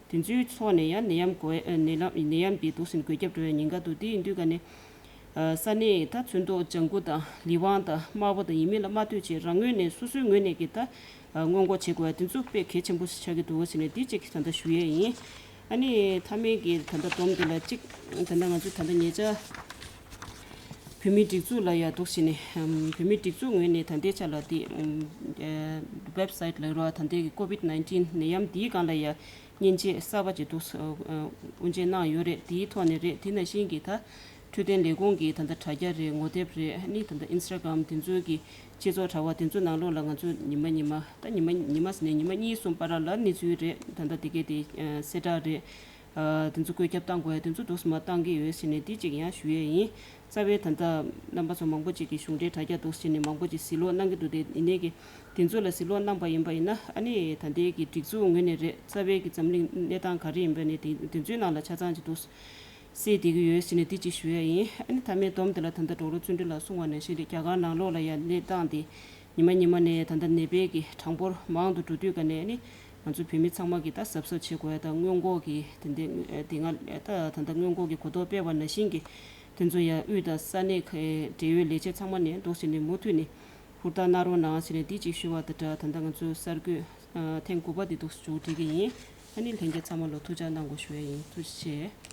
དེ་ཚོའི་ཐོག་ནས་ཡང་ནད་ཡམས་འགོས་ནད་ཡམས་ནད་ཡམས་འདི་འདུག་སེ་འགོས་ཁྱབ་འགྲོ་ཡ་ཉེན་ཁ་འདུག་དེ་ཡིན་དུས་ག་ནི་ས་གནས་ད་ཚོན་མདོག་ལྗང་ཁུ་དང་ལི་ཝང་དང་དམར་པོ་དང་ཡིན་མིན་ལ་མ་ལྟོས་བྱས་རང་ངོས་ནས་སོ་སོའི་ངོས་ནས་ཀྱི་ད་སྔོན་འགོག་བྱེད་དགོས་ཡ་དེ་ཚོ་དཔེ་གལ་ཆེན་པོ་ཞིག་ཆགས་ཀྱི་འདུག་ཟེར་ནས་འདི་གཅིག་ད་ལྟ་ཞུ་ཡས་ཡིན། ཨ་ནི་མཐའ་མའི་གི་ད་ལྟ་སྡོམ་འདི་ལ་གཅིག་ད་ལྟ་ང་ཚོས་ད་ལྟ་ཉེ་ཆར་བོད་མིའི་སྒྲིག་འཛུགས་ལ་ཡ་འདུག་བྱས་ནས་བོད་མིའི་སྒྲིག་འཛུགས་ངོས་ནས་ད་ལྟའི་ཆ་ལ་དེ་ཝེབ་སའིཊ་ལ་རོ་ད་ལྟའི་གི་ཀོ་བིད་ནའིན་ཊིན་ནད་ཡམས་འདིའི་སྒང་ལ་ཡ་མཉེན་ཆས་གསར་པ་ཅིག་འདུག་དབུ་འབྱེད་གནང་ཡོད་རེད། དེའི་ཐོག་ནས་རེད། དེ་ནང་བཞིན་གི་ད་འཕྲོད་བསྟེན་ལས་ཁུངས་ཀྱི་ད་ལྟ་དྲ་རྒྱ་རེད། ངོ་དེབ་རེད། ཨ་ནི་ད་ལྟ་ཨིན་སི་ཊ་གྷ་རམ་དེ་ཚོའི་གི་སྤྱི་ཚོགས་དྲ་བ་དེ་ཚོའི་ནང་ལོགས་ལ་ང་ཚོས་ཉི་མ་ཉི་མ་ད་ཉི་མ་ཉི་མ་ཟེར་ནས་ཉི་མ་གཉིས་གསུམ་བར་ལ་གནས་ཚུལ་རེད། ད་ལྟ་དེ་གའི་དེ་གསལ་བསྒྲགས་རེད། དེ་ཚོ་བཀོད་ཁྱབ་བཏང་དགོས་ཡ་དེ་ཚོ་འདུག་སེ་མར་བཏང་གི་ཡོད་ཟེར་ནས་དེ་གཅིག་ཡང་ཞུ་ཡས་ཡིན། རྩ་བའི་ད་ལྟ་རྣམ་པ་ཚོ་མང་པོ་ཅིག་གིས་གཞུང་འབྲེལ་དྲ་རྒྱ་འདུག་སེ་བྱས་ནས་མང་པོ་ཅིག་གཟིགས་ཀློག་གནང་གི་འདུག་དེ་ཡིན་ནའི་གི་དེ་ཚོ་ལ་གཟིགས་ཀློག་གནང་པ་ཡིན་པ་ཡིན་ན་ཨ་ནི་ད་ལྟའི་གི་སྒྲིག་འཛུགས་ངོས་ནས་རེད། རྩ་བའི་གི་འཛམ་གླིང་གནས་སྟངས་ག་རེ་ཡིན་པ་ནས་དེ་དེ་ཚོའི་ནང་ལ་ཆ་ཚང་ཅིག་འདུག་སེ་བསྡད་ཀྱི་ཡོད་ཟེར་ནས་དེ་གཅིག་ཞུ་ཡ་ཡིན། ཨ་ནི་མཐའ་མའི་སྡོམ་དེ་ལ་ད་ལྟ་ཌོག་ཊར་བརྩོན་འགྲུས་ལགས་གསུངས་པ་ནང་བཞིན་རེད། རྒྱ་གར་ནང་ལོགས་ལ་ཡ་གནས་སྟངས་དེ་ཉི་མ་ཉི་མ་ནས་ད་ལྟ་ནད་པའི་གི་གྲངས་འབོར་མང་དུ་འགྲོ་དུས་ག་ནས་ཨ་ནི་ང་ཚོ་བོད་མི་ཚང་མ་གི་ད་གཟབ་གཟབ་བྱེད་དགོས་ཡ་དང་སྔོན་འགོག་གི་དེ་འདྲའི་དེ་སྔ་ད་ད་ལྟ་སྔོན་འགོག་གི་གོ་རྟོགས་སྤེལ་བ་ནང་བཞིན་གི་ དེ་ཚོ་ཡང་དབུས་དང་ས་གནས་ཁག་འབྲེལ་ཡོད་ལས་བྱེད་ཚང་མ་ནས་འདུག་སེ་ནས་མུ་མཐུད་ནས་ཧུར་ཐག་གནང་རོགས་གནང་ཟེར་ནས་འདི་གཅིག་ཞུ་བ་དང་སྦྲགས། ད་ལྟ་ང་ཚོའི་གསར་འགོད་ཨ་ཐེངས་དགུ་པ་འདི་འདུག་སེ་མཇུག་སྒྲིལ་གྱི་ཡིན། ཨ་ནི་ལྷན་རྒྱས་ཚང་མ་ལ་ཐུགས་ཅག་གནང་དགོས་ཞུ་ཡ་ཡིན། ཐུགས་རྗེ་ཆེ།